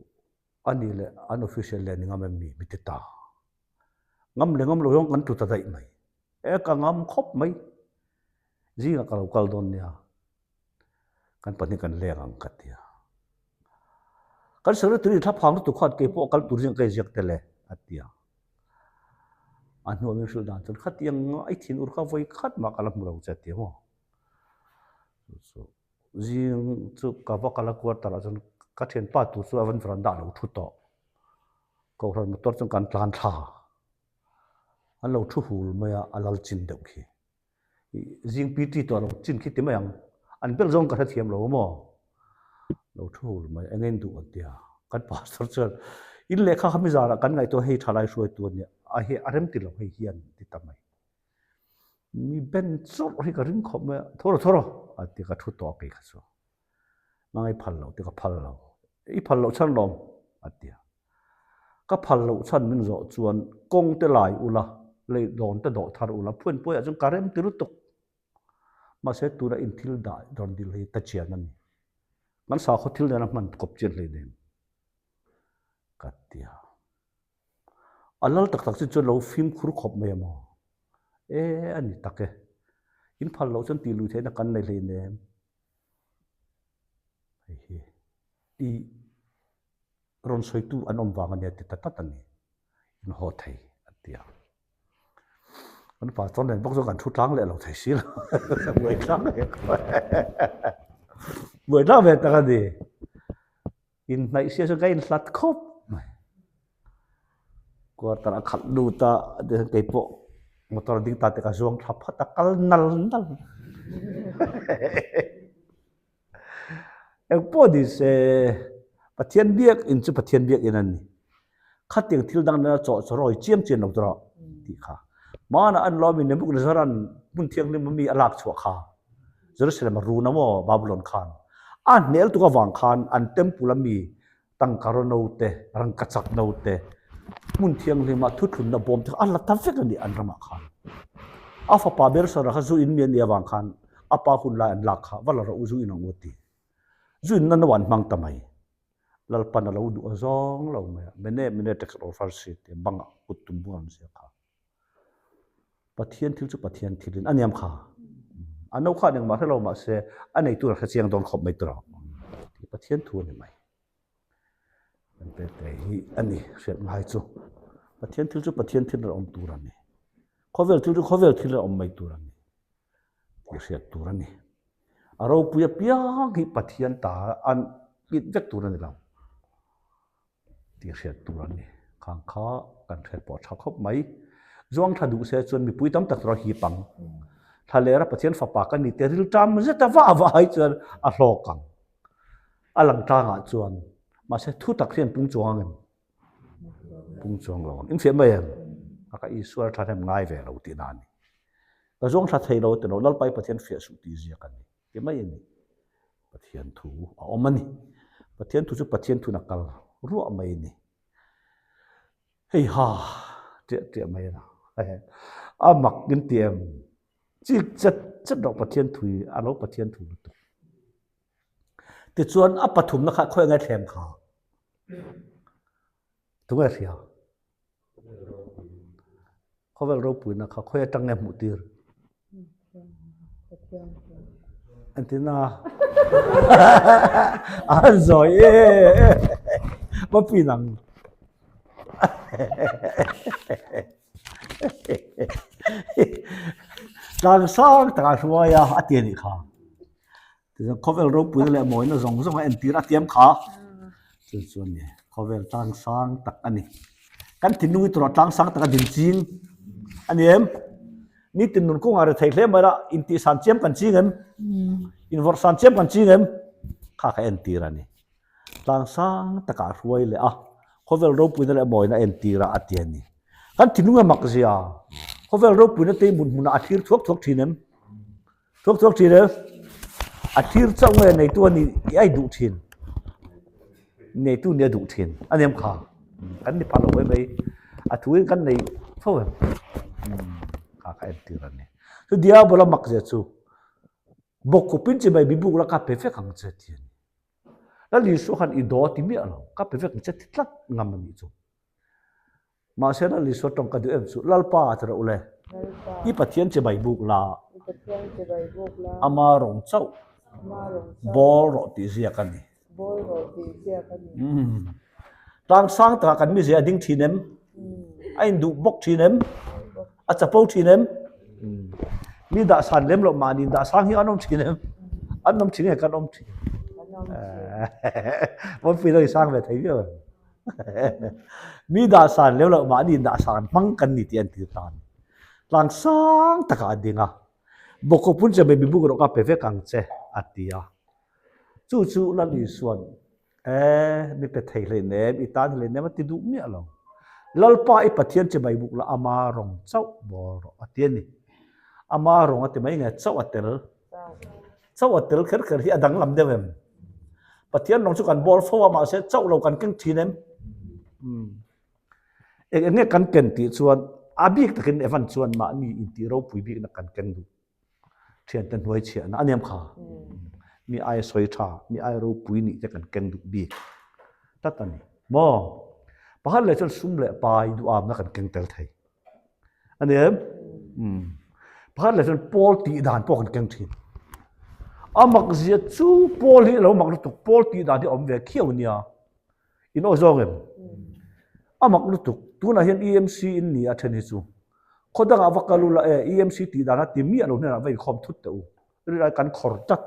a ni leh an official leh ni ngam em mi mi ti ta. Ngam leh ngam lo zawng kan tlu ta daih mai. E ka ngam khawp mai. Zingah ka lo kal dawn nia. Kan pahnih kan leng ang ka ti a. Kan secretary thla phang lutuk khan keipawh kal tur zingah ka inziak tel e a ti a. A hnuah min hrilh dan chuan khatiang i thin ur kha vawi khat mah ka la hmu lo che a ti a maw. Chu chu zing chu ka va kal a quarter ah chuan ka thianpa tur chu a van veranda a lo thu tawh. Kohhran motor chuan kan tlan thla. An lo thu hul mai a, a lal chin deuh khi. Zing PT tawh lo chin khi ti mai ang. An bel zawng ka hrethiam lo maw? Lo thu hul mai, eng in duh an ti a. Kan pastor chuan in lehkha kha mi zanah kan ngaihtuah hei thalai hruaitu a nia, a hi a rem ti lo hei hian ti ta mai. Mi ben chawrh hi ka ring khawp mai a, tho rawh tho rawh a ti ka thu tawh a kei kha chu. Nang i phal loh ti ka phal lo, i phal loh chhan lawm a ti a. Ka phal loh chhan min zawh chuan kawng te lai ula, lei dawn te dawh thar ula, phuan puaiah chuan ka rem ti lutuk. Mahse tuna in thil dah rawn dil hi ta chian a ni. Kan sakhaw thil nena hman kawp chian hleinem ka ti a. A lal tak tak chu chuan lo fimkhur khawp mai a maw? E a ni tak e. In phal loh chuan tih lui theihna kan nei hleinem. Hei hi i rawn sawitu an awm vang a nia ti ta tlat a ni. In haw thei a ti a. Kan pastor nen bawk chuan kan thu tlang leh lo thei si lo. Buai tlang ve buai tlang ve tak a ni. Inhnaih sia chuan ka inhlat khawp mai. Quarter a khalh lut a, tichuan kei pawh motor a ding ta te ka zuang thla phat a, kal nal nal. Engpawh ni se, Pathian biak in chu Pathian biak in a ni. Khatiang thil dang nena chawh chaw rawi chiam chian lo tawh tih kha. Hmanah an lawmin Nebuchadnezzar-a'n hmun thianghlim ami a lak chhuah kha Jerusalem a run a maw Babylon khan. A hnel tuk avang khan an temple ami tangka raw no te, rangkachak no te, hmun thianghlima thuthlunna bawm te kha a la ta vek a ni an ramah khan. A fapa Belshazzar kha zu in mi a nih avang khan a pa hun lai an lak kha va la rawh u zu in ang u a ti. Zu in na no an hmang ta mai. Lalpan a lo duh a zawng lo mai a, mene mene tax or farsi tih bangah kut tum bung an ziak kha. Pathian thil chu Pathian thil in a niam kha. A no khan engmah hre lo mah se a neitu a hre chiang dawn khawp mai tur a. Pathian thu a ni mai. Kan pe te hi a ni hriat ngai chu. Pathian thil chu Pathian thil a awm tur a ni. Khawvel thil chu khawvel thil a awm mai tur a ni. Tih hriat tur a ni. A ropui apiang hi Pathian ta an it vek tur a ni lo tih hriat tur a ni. Khang kha kan hriat pawh a tha khawp mai. Zuang thla duh se chuan mipui tam tak erawh hip ang. Thla lera Pathian fapa ka ni te rilṭam zet a vah vah ai chuan a hlawk ang. A lang tlangah chuan mahse thu tak hian pung chuang ang em? Pung chuang lo ang. Infiah mai em? A ka Isua tha hnem ngai ve lo tihna a ni. Ka zawng thla thei lo ti lo, Lalpai Pathian fiah suh tih ziak a ni. Ti mai a ni. Pathian thu a awm a ni. Pathian thu chu Pathian thun a kal ruah mai a ni. Hei ha, ṭiah ṭiah mai a na. A mak in ti em? Chik chet chet rawh Pathian thu hi a lo Pathian thu lutuk. Tichuan a pathumna kha khawi nge thlem kha? Tunge hria? Khawvel ropuina kha khawi atang nge hmuh tir? Entina an zawi e va pin ang. Tlang sang takah hruai a a ti a nih kha. Tichuan khawvel ropuina leh mawina zawng zawng a entir a tiam kha chu chu a ni. Khawvel tlang sang tak a ni. Kan thinlung hi turah tlang sang tak a din ching a ni em? Nitin nun kawngah ri thei hle mai la, intihsan chiam kan ching em? Invawrhsan chiam kan ching em? Kha kha entir a ni. Tlang sang takah a hruai leh a, khawvel ropuina leh mawina entir a a ti a ni. Kan thinlung a mak zia, khawvel ropuina te hmun hmunah a thlir thuak thuak thin em? Thuak thuak thin e. A thlir chauh nge neitu a ni tih a duh thin. Neitu nih a duh thin. A nem kha. Kan ni phah lo mai mai. A thu in kan nei fo em. Kha kha entir a ni. Chu diabola mak zia chu bawkkawp in chibai bibuk la ka pe vek ang che ti a ni. Lal Isua khan i daw ti miah lo. Ka pe vek ang che ti tlat ngam a nih chu. Mahse Lal Isua tawng ka duh em chu, Lalpa ti rawh u le, i Pathian chibai buk la, ama rawng chauh bawl rawh tih ziak a ni. Tlang sang takah kan mizia a ding thin em? A induh bawk thin em? A chapo thin em? Mi dah san lem loh mahni dah sang hi an awm thin em? An awm thin nge kan awm thin? Mawlpui lo i sang ve thei viau em? Mi dah san lem loh mahni dah san hmang kan ni tih an tir ta a ni. Tlang sang takah a ding a, Bawkhaw pun che mai mibuk erawh ka pe vek ang che a ti a. Chu chu Lal Isua'n, E, mi pe thei hleinem, i tan hleinem a ti duh miah lo. Lalpa i Pathian che mai buk la ama rawng chauh bawl rawh a ti a ni. Ama rawng a ti mai nge chauh a tel. Chauh a tel kher kher hi a danglam deuh em? Pathian rawng chu kan bawl fo a mahse chauh lo kan keng thin em? Eng eng nge kan ken tih chuan a bik takin Evan chuan mahni intih ropui bikna kan ken duh. Thiante hnuai chhiahna a niam kha. Mi aia sawi tha, mi aia ropui nih te kan keng duh bik tlat a ni. Maw? Pakhat leh chuan sum leh pai duhamna kan keng tel thei. A ni em? Umm. Pakhat leh chuan Paul tih dan pawh kan keng thin. A mak zia chu Paul hi a lo mak lutuk, Paul tih dan hi a awm ve khiau nia. In aw zawng em? A mak lutuk. Tunah hian EMC in ni a then hi chu. Khaw dangah va kal ula e, EMC tih dan a ti miah lo hnenah va inkhawm thut teh u. Rilai kan khawr tlat.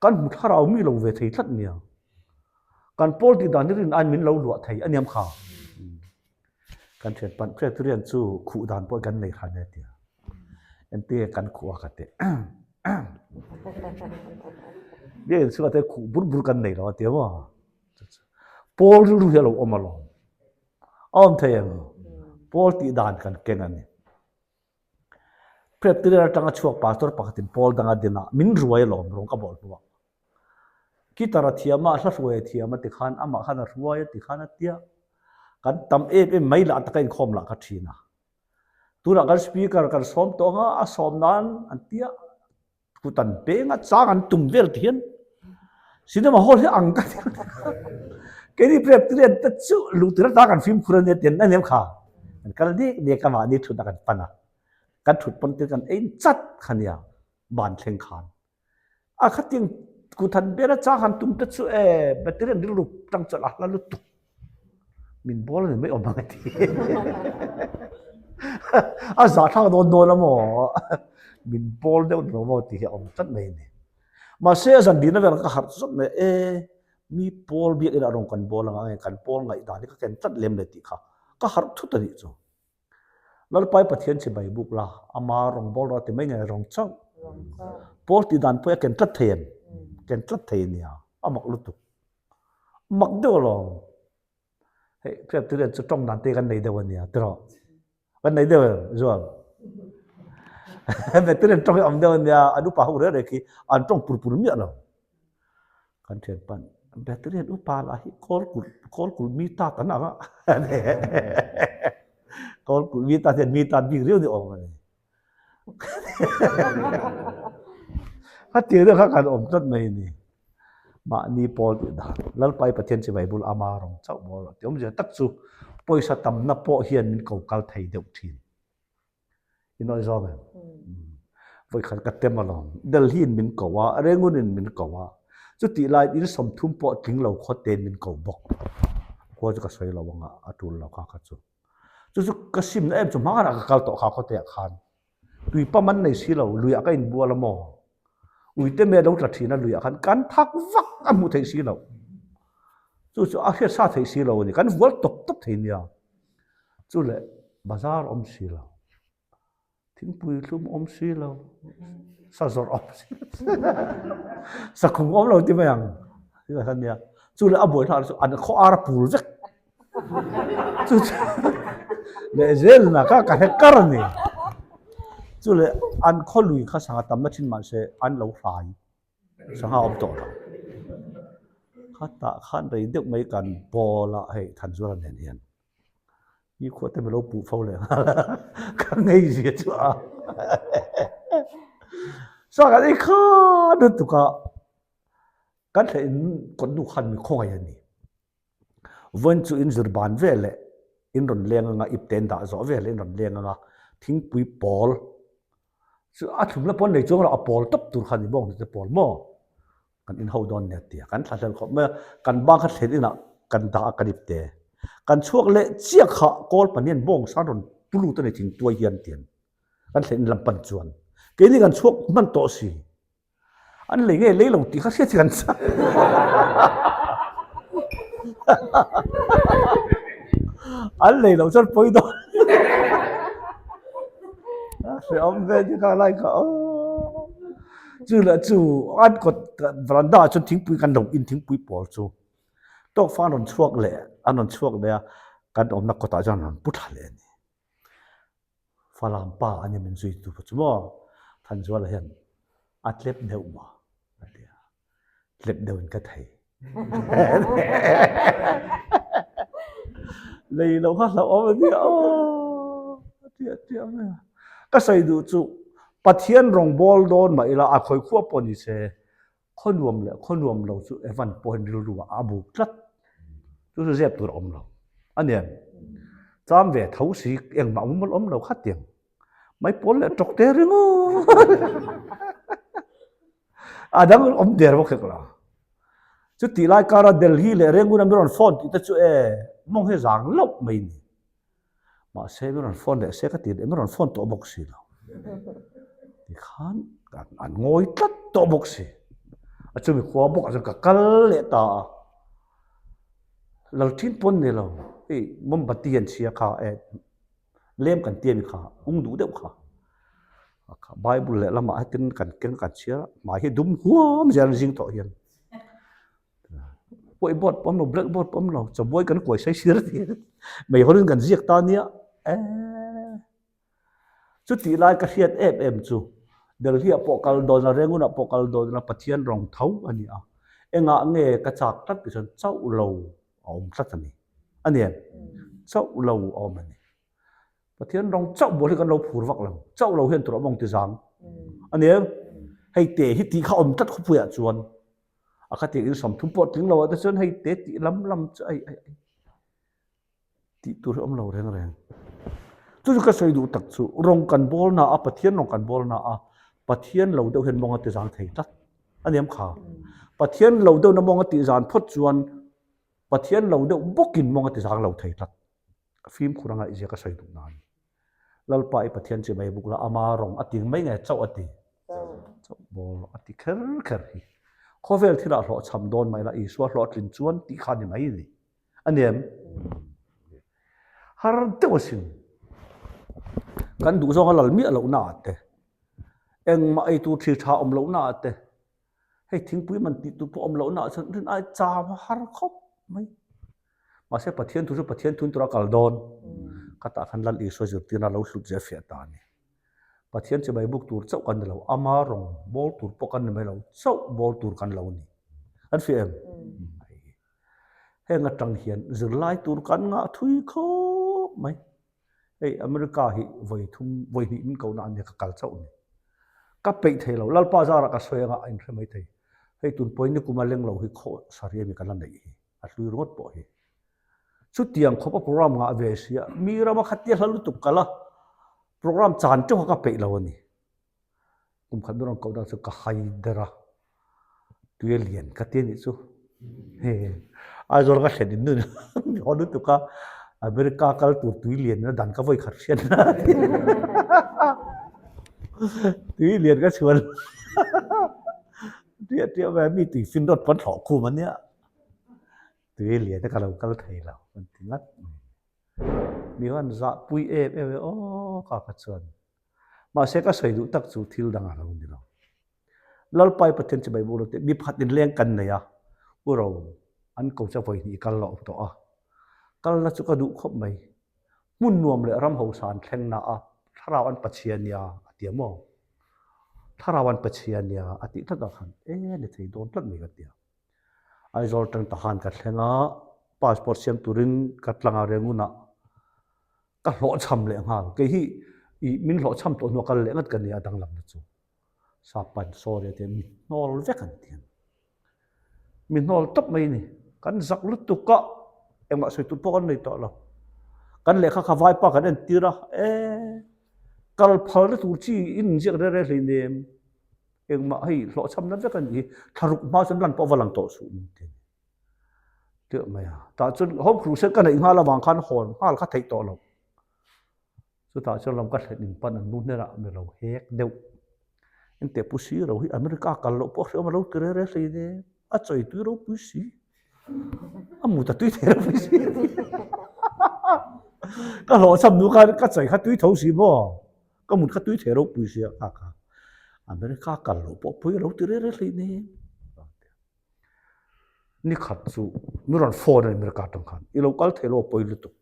Kan hmu thlarau mi lo ve thei tlat nia. Kan pawl tih dan hi rin aiin min lo luah thei a niam kha. Kan thian pan Presbyterian chu khuh dan pawh kan nei hran e tia. Entir kan khuh a ka teh. Biakinn chhungah te khuh bur bur kan nei lo a tia maw. Pawl rilru hi a lo awm alawm. A awm thei em? Pawl tih dan kan ken a ni. Presbyterian atanga chhuak pastor pakhatin pawl danga dinah min ruai alawm rawng ka bawlh hnuah. Guitar a thiam a, hla hruai a thiam a ti khan amah khan a hruai a ti khan a tia. Kan tam em em mai lah taka inkhawm lah ka thin a. Tunah kan speaker kan sawm tawh anga a sawm nan an tia kut an peng a, chang an tum vel ti hian cinema hall hi ang ka ti. Keini Presbyterian te chu luhtir atang kan fimkhur a nia ti an em kha. Kan kal nek nek a mahni thutna kan pan a. Kan thut pawn te kan ein chat kha nia ban thleng khan. A khatin kut han ber a chang han tum te chu e battery an rilru tang chuan a hla lutuk min bawl a ni mai awm ang a ti. A zah thlak dawn dawn a maw min bawl deuh ni lo maw tih hi a awm tlat mai a ni. Mahse a zan dihna vel ka harh zawt mai e mi pawl biakin a rawn kan bawl ang a nge kan pawl ngaihdan hi ka ken tlat lem le tih kha ka harh thut a nih chu. Lalpai Pathian chibai buk la, ama rawngbâwl rawh a ti mai nge rawng chauh. Paul tih dan pawh hi a ken tlat thei em? Ken tlat thei a nia, a mak lutuk. Mak deuh alawm. Hei Presbyterian chu tawng dan te kan nei deuh a nia tiraw? Kan nei deuh em Zual? Presbyterian tawng hi a awm deuh a nia, an upa ho reng reng khi an tawng pur pur miah lo. Kan thian pan Battery an upa lah hi kawl kulh kawl kulh mi tat an ang a kawl kulh mi tat hian mi tat bik riau ni awm a ni khatiang deuh kha kan awm tlat mai a ni mahni pawl tih dan Lalpai Pathian chibai bul ama rawng chauh maw rawh tih awmzia tak chu pawisa tamna pawh hian min ko kal thei deuh thin. I nawi zawk em? Vawikhat ka tem alawm. Delhi in min ko a, Rangoon in min ko a. Chutih laiin in 30 pawh tling lo khaw tein min ko bawk. Khua chu ka sawi lo anga a tul lo kha kha chu. Chu chu ka simna em chu hmanah ka kal tawh kha khaw teah khan. Tui pam an nei si lo, luiah ka inbual a maw? Uite me lo tla thin a luiah khan kan thak vak a hmuh theih si lo. Chu chu a hriat sa theih si lo a ni. Kan vual tawp tawp thei nia. Chu leh bazar awm si lo, thingpui thlum awm si lo, sa zawrh awm si lo, sakhum awm lo ti mai ang ti mai kha nia. Chu leh a buai thlak chu an khaw ar a pul vek. Chu chu leh zel na kha ka hre kar a ni. Chu leh an khaw lui kha sangha tamna thin mahse an lo hrai. Sangha awm tawh lo. Khatah khan rei deuh mai kan bawl a hei Thanzuala nen hian mi khuah te milo puh fo leh nghal a ka ngei zia chu a sa kan ei kha lutuk a kan thlen in kawt nu khan mi khawngaih a ni. Vawiin chu in zir ban ve leh in rawn leng anga ip te in dah zawh ve leh in rawn leng anga thingpui pawl chu a thlum la pawn nei chuang lo a pawl tawp tur kha ni bawk ni te pawl maw kan in ho dawn nia tia kan thla hlel khawp mai a kan bang kha thlen inah kan dah a kan ip te kan chhuak leh chiah kha kawl pahnih an bawng san rawn pu lut a ni thingtuai hian tian kan thlen in lam pan chuan keini kan chhuak hman tawh si. An lei nge lei lo tih kha hriat hi kan chak. An lei loh chuan pawi dawn. Hrehawm ve ni kha lai kha aw. Chu leh chu an kawt veranda ah chuan thingpui kan lo in thingpui pawl chu tawk fa an rawn chhuak leh an rawn chhuak leh a kan awmna kawtah chuan an rawn pu thla leh a ni. Falam pa a ni min zuitu pawh chu maw Thanzuala hian a tlep deuh maw a ti a, tlep deuhin ka thei. Lei loh kha hlauhawm a nia aw a ti a ti a mai a. Ka sawi duh chu Pathian rawngbâwl dawn mah ila a khawi khuah pawh ni se Khaw nuam leh khaw nuam lo chu Evan pawhin rilru ah a buk tlat. Chu chu zep tur a awm lo. A nen cham ve tho si engmah mumal awm lo kha tiang. Mai pawl leh tawk te ringawt. A dang awm der bawk hek lo. Chutih lai kara Delhi leh Rangoon a mi rawn phone tih te chu e mawng hi zang loh mai ni. Mahse mi rawn phone leh se ka ti leh mi rawn phone tawh bawk si lo. Tikhan an ngawi tlat tawh bawk si. A chumi khua bawkah chuan ka kal leh ta a. Lalthin pawn ni lo, hei mombati an chhia kha e lem kan ti a ni kha, ung duh deuh kha. Bible leh lamah hetin kan keng kan chhiar a, hmai hi dum huam zel an zing tawh hian. White board pawh awm lo, black board pawh awm lo, chabuai kan kuai sai sir ti meihawlin kan ziak ta nia eee. Chutih lai ka hriat em em chu Delhi ah pawh kal dawn a, Rangoon ah pawh kal dawn a, Pathian rawng tho a ni a, engah nge ka chak tlat tih chuan chauh lo a awm tlat a ni. A ni em? Chauh lo a awm a ni. Pathian rawng chauh bual hi kan lo phur vak lo. Chauh lo hian tur a awm ang ti zang. A ni em? Hei te hi tih kha awm tlat khawpuiah chuan a kha tiang in 30 pawh tling lo ah te chuan hei te tih lam lam chu ai ai ai tih tur hi awm lo reng reng. Chu chu ka sawi duh tak chu rawng kan bawl na a Pathian rawng kan bawl na a Pathian lo deuh hian mawng a ti zang thei tlat a ni em kha. Pathian lo deuh na mawng a tih zan phawt chuan Pathian lo deuh bawkin mawng a ti zang lo thei tlat. Fimkhur a ngaihzia ka sawi duh na a ni. Lalpa i Pathian chi mai buk la, ama rawng a ting mai nge chauh a ti? Chauh bawl a ti kher kher hi. Khawvel thilah hlawhchham dawn mai la, Isua hlawhtlin chuan tih kha ni mai ni. A ni em? Har deuh asin. Kan duh zawng a lal miah lohna ah te, engmah ei tur thil tha awm lohna ah te, hei thingpui man tih tur pawh awm lohna ah chuan rin ai cham a har khawp mai. Mahse Pathian thu chu Pathian thun tura kal dawn. Khatah khan Lal Isua zirtirna lo hlut zia fiah ta a ni. Pathian chibai buk tur chauh kan ni lo, ama rawng bawl tur pawh kan ni mai lo, chauh bawl tur kan lo ni. Kan fiah em? Heng atang hian zirlai tur kan ngah thui khawp mai. Hei America hi vawi thum, vawi hnih min kohna ania ka kal chauh ni. Ka peih thei lo, Lalpa zarah ka sawi anga a inhre mai thei. Hei tun pawhin nikum a leng lo hi khaw sarih ami ka la neih hi. A hlui ringawt pawh hi. Chutiang khawpa program ngah ve sia, mi rama khatia hla lutuk kal a, program chan teuh kha ka peih lo a ni. Kum khat mi rawn koh dan chu ka hai der a, tui a lian ka ti a nih chu. Aizawl ka thlen in nun mi haw lutuk a, America kal tur tui lian a dan ka vawi khat hriat na a ti. Tui lian ka chhuan Tia tia mai mi tui fin rawt pawn thlawh khum a nia. Tui lian te ka lo kal thei lo an ti ngat mai. Mi hian zah pui em em e aw ka kha chuan. Mahse ka sawi duh tak chu thil dang a lo ni lo. Lalpai Pathian chibai buk lo te mi pakhat inleng kan nei a, u ro an ko chu a vawi hnih kal loh tawh a. Kalna chu ka duh khawp mai. Hmun nuam leh ram hausa an thleng na a, thlarau an Pathian nia a ti a maw? Thlarau an Pathian nia a tih tlat ah khan e ni thei dawn tlat mai ka ti a. Aizawl tang ta khan ka thleng a, passport siam turin ka tlang a Rangoon ah ka hlawhchham leh nghal. Kei hi i min hlawhchham tawh hnuah kal leh ngat ka nia a danglamna chu. Sap pan sorry a ti a, mi hnawl vek an ti a. Mi hnawl tawp mai a ni. Kan zak lutuk a, engmah sawi tur pawh kan nei tawh lo. Kan lehkha kha vaipa kan entir a, e kal phalna tur chi in inziak reng reng hleinem, engmah hei hlawhchhamna vek a ni hi, thlaruk hma chuan lan pawh va lang tawh suh min ti a ni. Tih mai a, tah chuan home crusade ka neih nghal avang khan hawn nghal kha theih tawh lo. Chutah chuan ram ka thlen in pan an nu hnenah mi lo hek deuh. Engteh pu si ro hi America kal loh pawh hreawm a lo ti re re hlei ne. A chawi tui ropui si. A mut a tui thei ropui si. Ka hlawhchham nu khan ka chawi kha tui tho si maw. Ka mut kha tui thei ropui si a kha kha. America kal loh pawh pui a lo ti re re hlei ne. Ni khat chu mi rawn phone a America atang khan. I lo kal thei lo a pawi lutuk.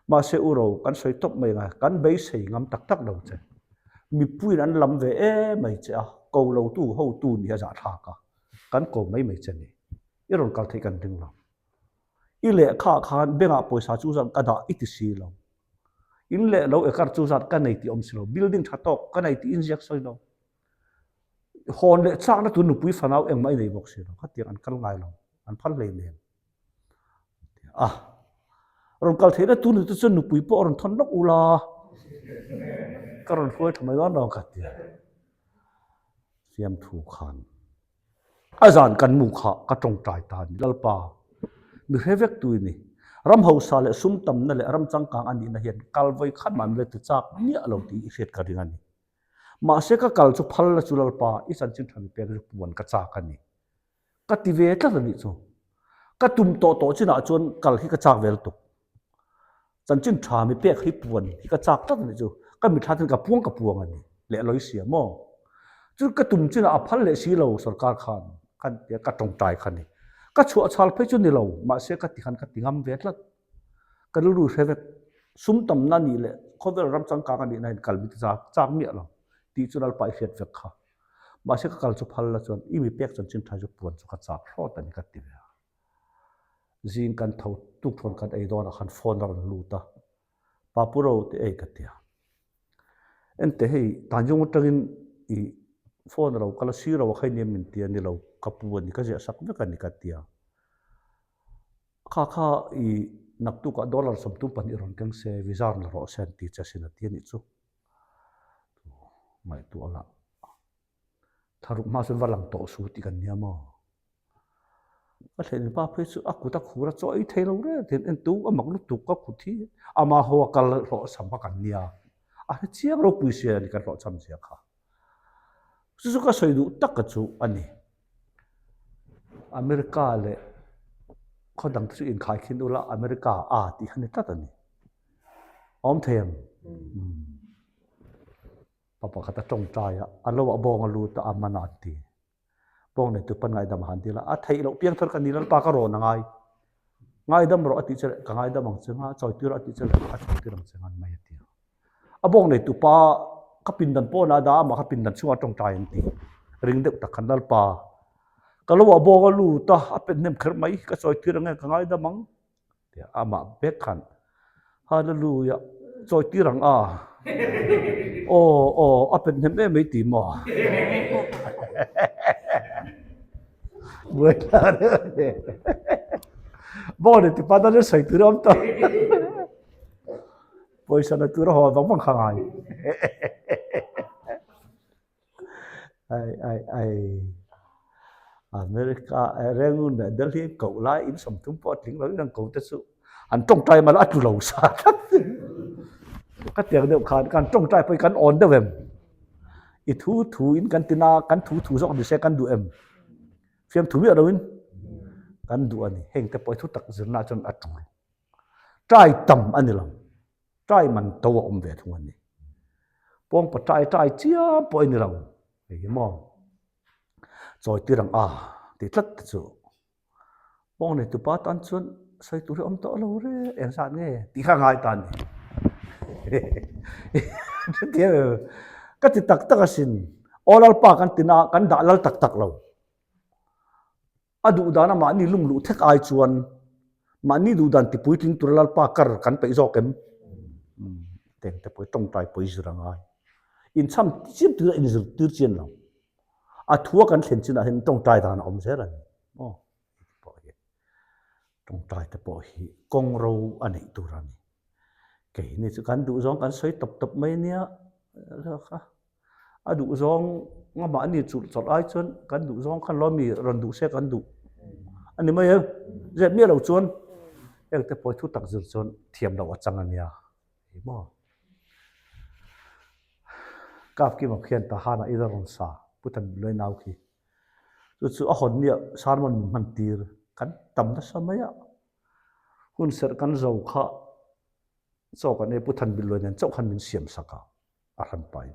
Mahse u ro kan sawi tawp mai ngai, kan beisei ngam tak tak lo che. Mipuiin an lam ve em mai che a, ko lotu hotu nih a zahthlak a, kan ko mai mai che ni. I rawn kal theih kan ring lo. I lehkha ah khan bank ah pawisa chu zat ka dah i ti si lo. In leh lo ekar chu zat ka nei tih awm si lo. Building tha tawk ka nei tih inziak sawi lo. Hawn leh chakna tur nupui fanau engmah i nei bawk si lo. Khatiang an kal ngai lo. An phal hlei nen. A rawn kal theihna tur ni te chuan nupui pawh a rawn thawn lawk ula ka rawn hruai tha mai dawn lo ka ti. Fiamthu khan a zan kan mu kha ka tawngtai ta a ni. Lalpa, mi hre vek tu i ni. Ram hausa leh sum tamna leh ram changkang a nihna hian kal vawi khat mah min la ti chak miah lo tih i hriat ka ring a ni. Mahse ka kal chu phal la chu Lalpa, i chanchin tha mi pek chu puan ka chak a ni. Ka ti ve tlat a nih chu. Ka tum tawh tawh chinah chuan kal hi ka chak ve lutuk. Chanchin tha mi pek hi puan hi ka chak tlat a nih chu. Ka mithla chuan ka puang ka puang a ni leh lawi sia maw. Chu ka tum chinah a phal leh si lo sorkar khan khan tia ka tawngtai kha ni. Ka chhuah chhal phei chu ni lo mahse ka ti khan ka ti ngam ve tlat. Ka rilru hre vek. Sum tamna nih leh khawvel ram changkang a nihna in kal mi te chak chak miah lo tih chu Lalpa i hriat vek kha. Mahse ka kal chu phal la chuan i mi pek chanchin tha chu puan chu ka chak hlawt a ni ka ti ve a. Zing kan tho tuk thawn kan ei dawnah khan phone a rawn lut a, Papu ro te ei ka ti a. Ente hei Tanjung atangin i phone a lo kal a, sir ro a khai nia min ti a ni lo, ka pu a ni ka ziah sak vek a ni ka ti a. Kha kha i naktukah dollar 32 rawn keng se, visa rawn la rawh se an ti che asin a ti a nih chu. Ngaihtuah lah thlaruk hma chuan va lang tawh su tih kan nia maw? Ka thlen pa phei chu a kut a khur a chaw ei thei lo reng tiin en tu a mak lutuk ka kut hi ama ho a kal hlawhchham kha kan nia a hre chiang ropui sia a ni kan hlawhchham zia kha. Chu chu ka sawi duh tak chu a ni. America leh khaw dang te chu inkhaikhin ula America a tih kha ni tlat a ni. Awm thei ang. Pa pakhat a tawngtai a, a lo ah bawng a lut a, a man a an ti. Bawng nei tu pan ngaidam a han ti la, a theih loh piang thar ka ni Lalpa ka rawn a ngai. Ngaidam rawh a tih che leh ka ngaidam ang che nga, chawi tir rawh a tih che leh a chawi tir ang che ngan mai a ti a. A bawng nei tu pa ka pindan pawnah a dah a, amah kha pindan chhungah a tawngtai an ti. Ring deuh tak khan Lalpa ka lo ah bawng a lut a, a pen hnem kher mai, ka chawi tir ang e, ka ngaidam ang. Tia amah bek khan Hallelujah chawi tir ang a aw aw a pet hnem em mai ti maw buai ta reuh a ni bawng leh tipa tan sawi tur a awm tawh pawisa la tur a haw vang vang kha ngai Ai ai ai America Rangoon leh Delhi an koh lai in 30 pawh a tling lo in an ko te chu an tawngtai mal a tlu lo sa tlat ka tiang deuh khan kan tawngtai pawh hi kan awn deuh em i thu thu in kan tina kan thu thu zawk ni se kan duh em fiamthu miah lo in kan duh a ni heng te pawh hi thu tak zirna chuan a tul tai tam a ni lo. Tai man to a awm ve thung a ni. Pawngpa tai tai chiam pawh i ni lo. Hei hi maw? Chawi tir ang a ti tlat te chu. Pawng nei tupa tan chuan sawi tur hi awm tawh lo re eng zat nge tih kha ngai ta a ni. Ka ti tak tak asin. Aw Lalpa kan ti na kan dah lal tak tak lo. A duh dana mahni lung luh thek ai chuan mahni duh dan ti puitling tura Lalpa kar kan peih zawk em? Teng te pawh hi tawngtai pawh i zir a ngai. Inchham chiam tura inzir tir chian lo. A thua kan thlen chinah hian tawngtai dan a awm zel a ni. Aw, hei te pawh hi tawngtai te pawh hi kawng ro a neih tur a ni. Keini chu kan duh zawng kan sawi tawp tawp mai nia. A duh zawng nga mahni chulh chawlh ai chuan kan duh zawng khan lo mi rawn duh se kan duh a ni mai em? Zep miah lo chuan heng te pawh hi thu tak zir chuan thiam loh a chang a nia hei maw? Kap Kima khian Tahana i la rawn sa Pu Thanmilui nau khi chu chu a hawn nia sermon min hman tir kan tam nasa mai a hun serh kan zo kha chaw kan ei Pu Thanmilui nen chauh khan min siam sak a. a hran pai.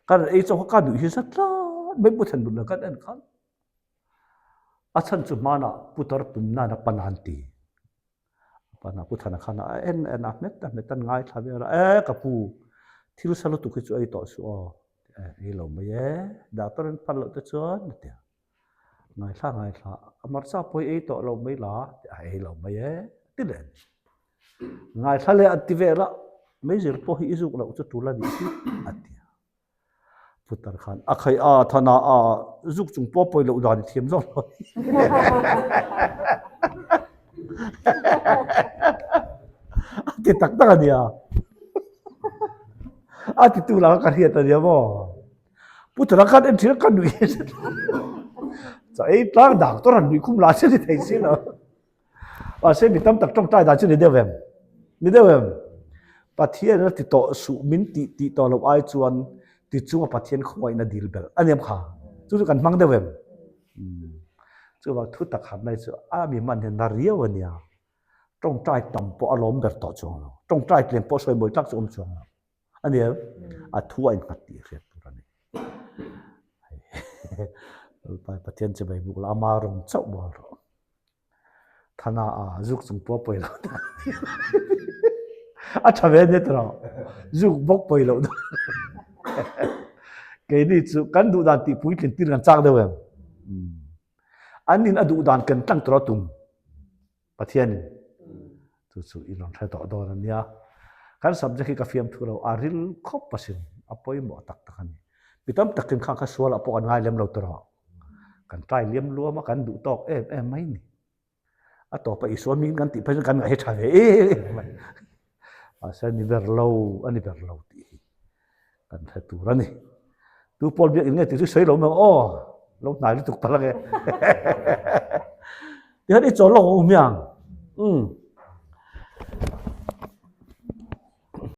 Kan ei chaw kha ka nuih hi zat tlat mai pu then bul kan en khan. A chan chu hmanah putar pum nan a pan an ti. Pana Pu Thana khan a en en a hmet a hmet an ngaithla vel a, e ka pu, thil sa lutuk hi chu ei tawh suh aw, e ei lo mai e, doctor an phal loh te chuan a ti a. Ngaithla ngaithla, a hmarcha pawh hi ei tawh lo mai la, a ei lo mai e, a ti leh a ni. Ngaithla leh an ti vel a, meizir pawh hi i zuk loh chu tul a nih hi, a ti a. Putar khan a khaih a, thana a zuk chung pawh pawi loh dan i thiam zawk lo. A ti tak tak a nia. A ti tu lah ka hriat a nia maw. Putar khan en thin a ka nuih. Chaw ei tlang doctor han nuih khum lah che ni thei si lo. Mahse mi tam tak tawngtai dan chu ni deuh em? Ni deuh em? Pathian a ti tawh suh min tih tih tawh loh ai chuan ti chunga Pathian khawngaihna dil belh a niam kha. Chu chu kan hmang deuh em? Chuvang thu tak han mai chu a mi hman hian na riau a nia. Tawngtai tam pawh a lawm ber tawh chuang lo. Tawngtai tlem pawh sawi mawi tlak chu awm chuang lo. A ni em? A thu a innghat tih hriat tur a ni. Lalpa Pathian che mai buk la, ama rawng chauh bual rawh. Thana a zuk chung pawh pawi lo ta. A tha ve nia tawh. Zuk bawk pawi lo ta. Keini chu kan duh dan tih puitlin tir kan chak deuh em? An in a duh dan kan tlang tur a tum. Pathianin chu chu i rawn hre tawh dawn a nia. Kan subject hi ka fiam thu lo, a ril khawp asin, a pawimawh tak tak a ni. Mi tam takin kha kha sualah pawh kan ngai lem lo tawh. Kan try liam luam a, kan duh tawk em em mai ni. A tawpa Isua hmingin kan tih phei chuan kan ngaih hi tha ve em em mai. Mahse a ni ber lo, a ni ber lo tih hi kan hre tur a ni. Tu pawl biak in nge tih chu sawi lo mai ang aw, lo hnai lutuk palh ange. Tihian i chawl lawk ang u hmiang. Umm.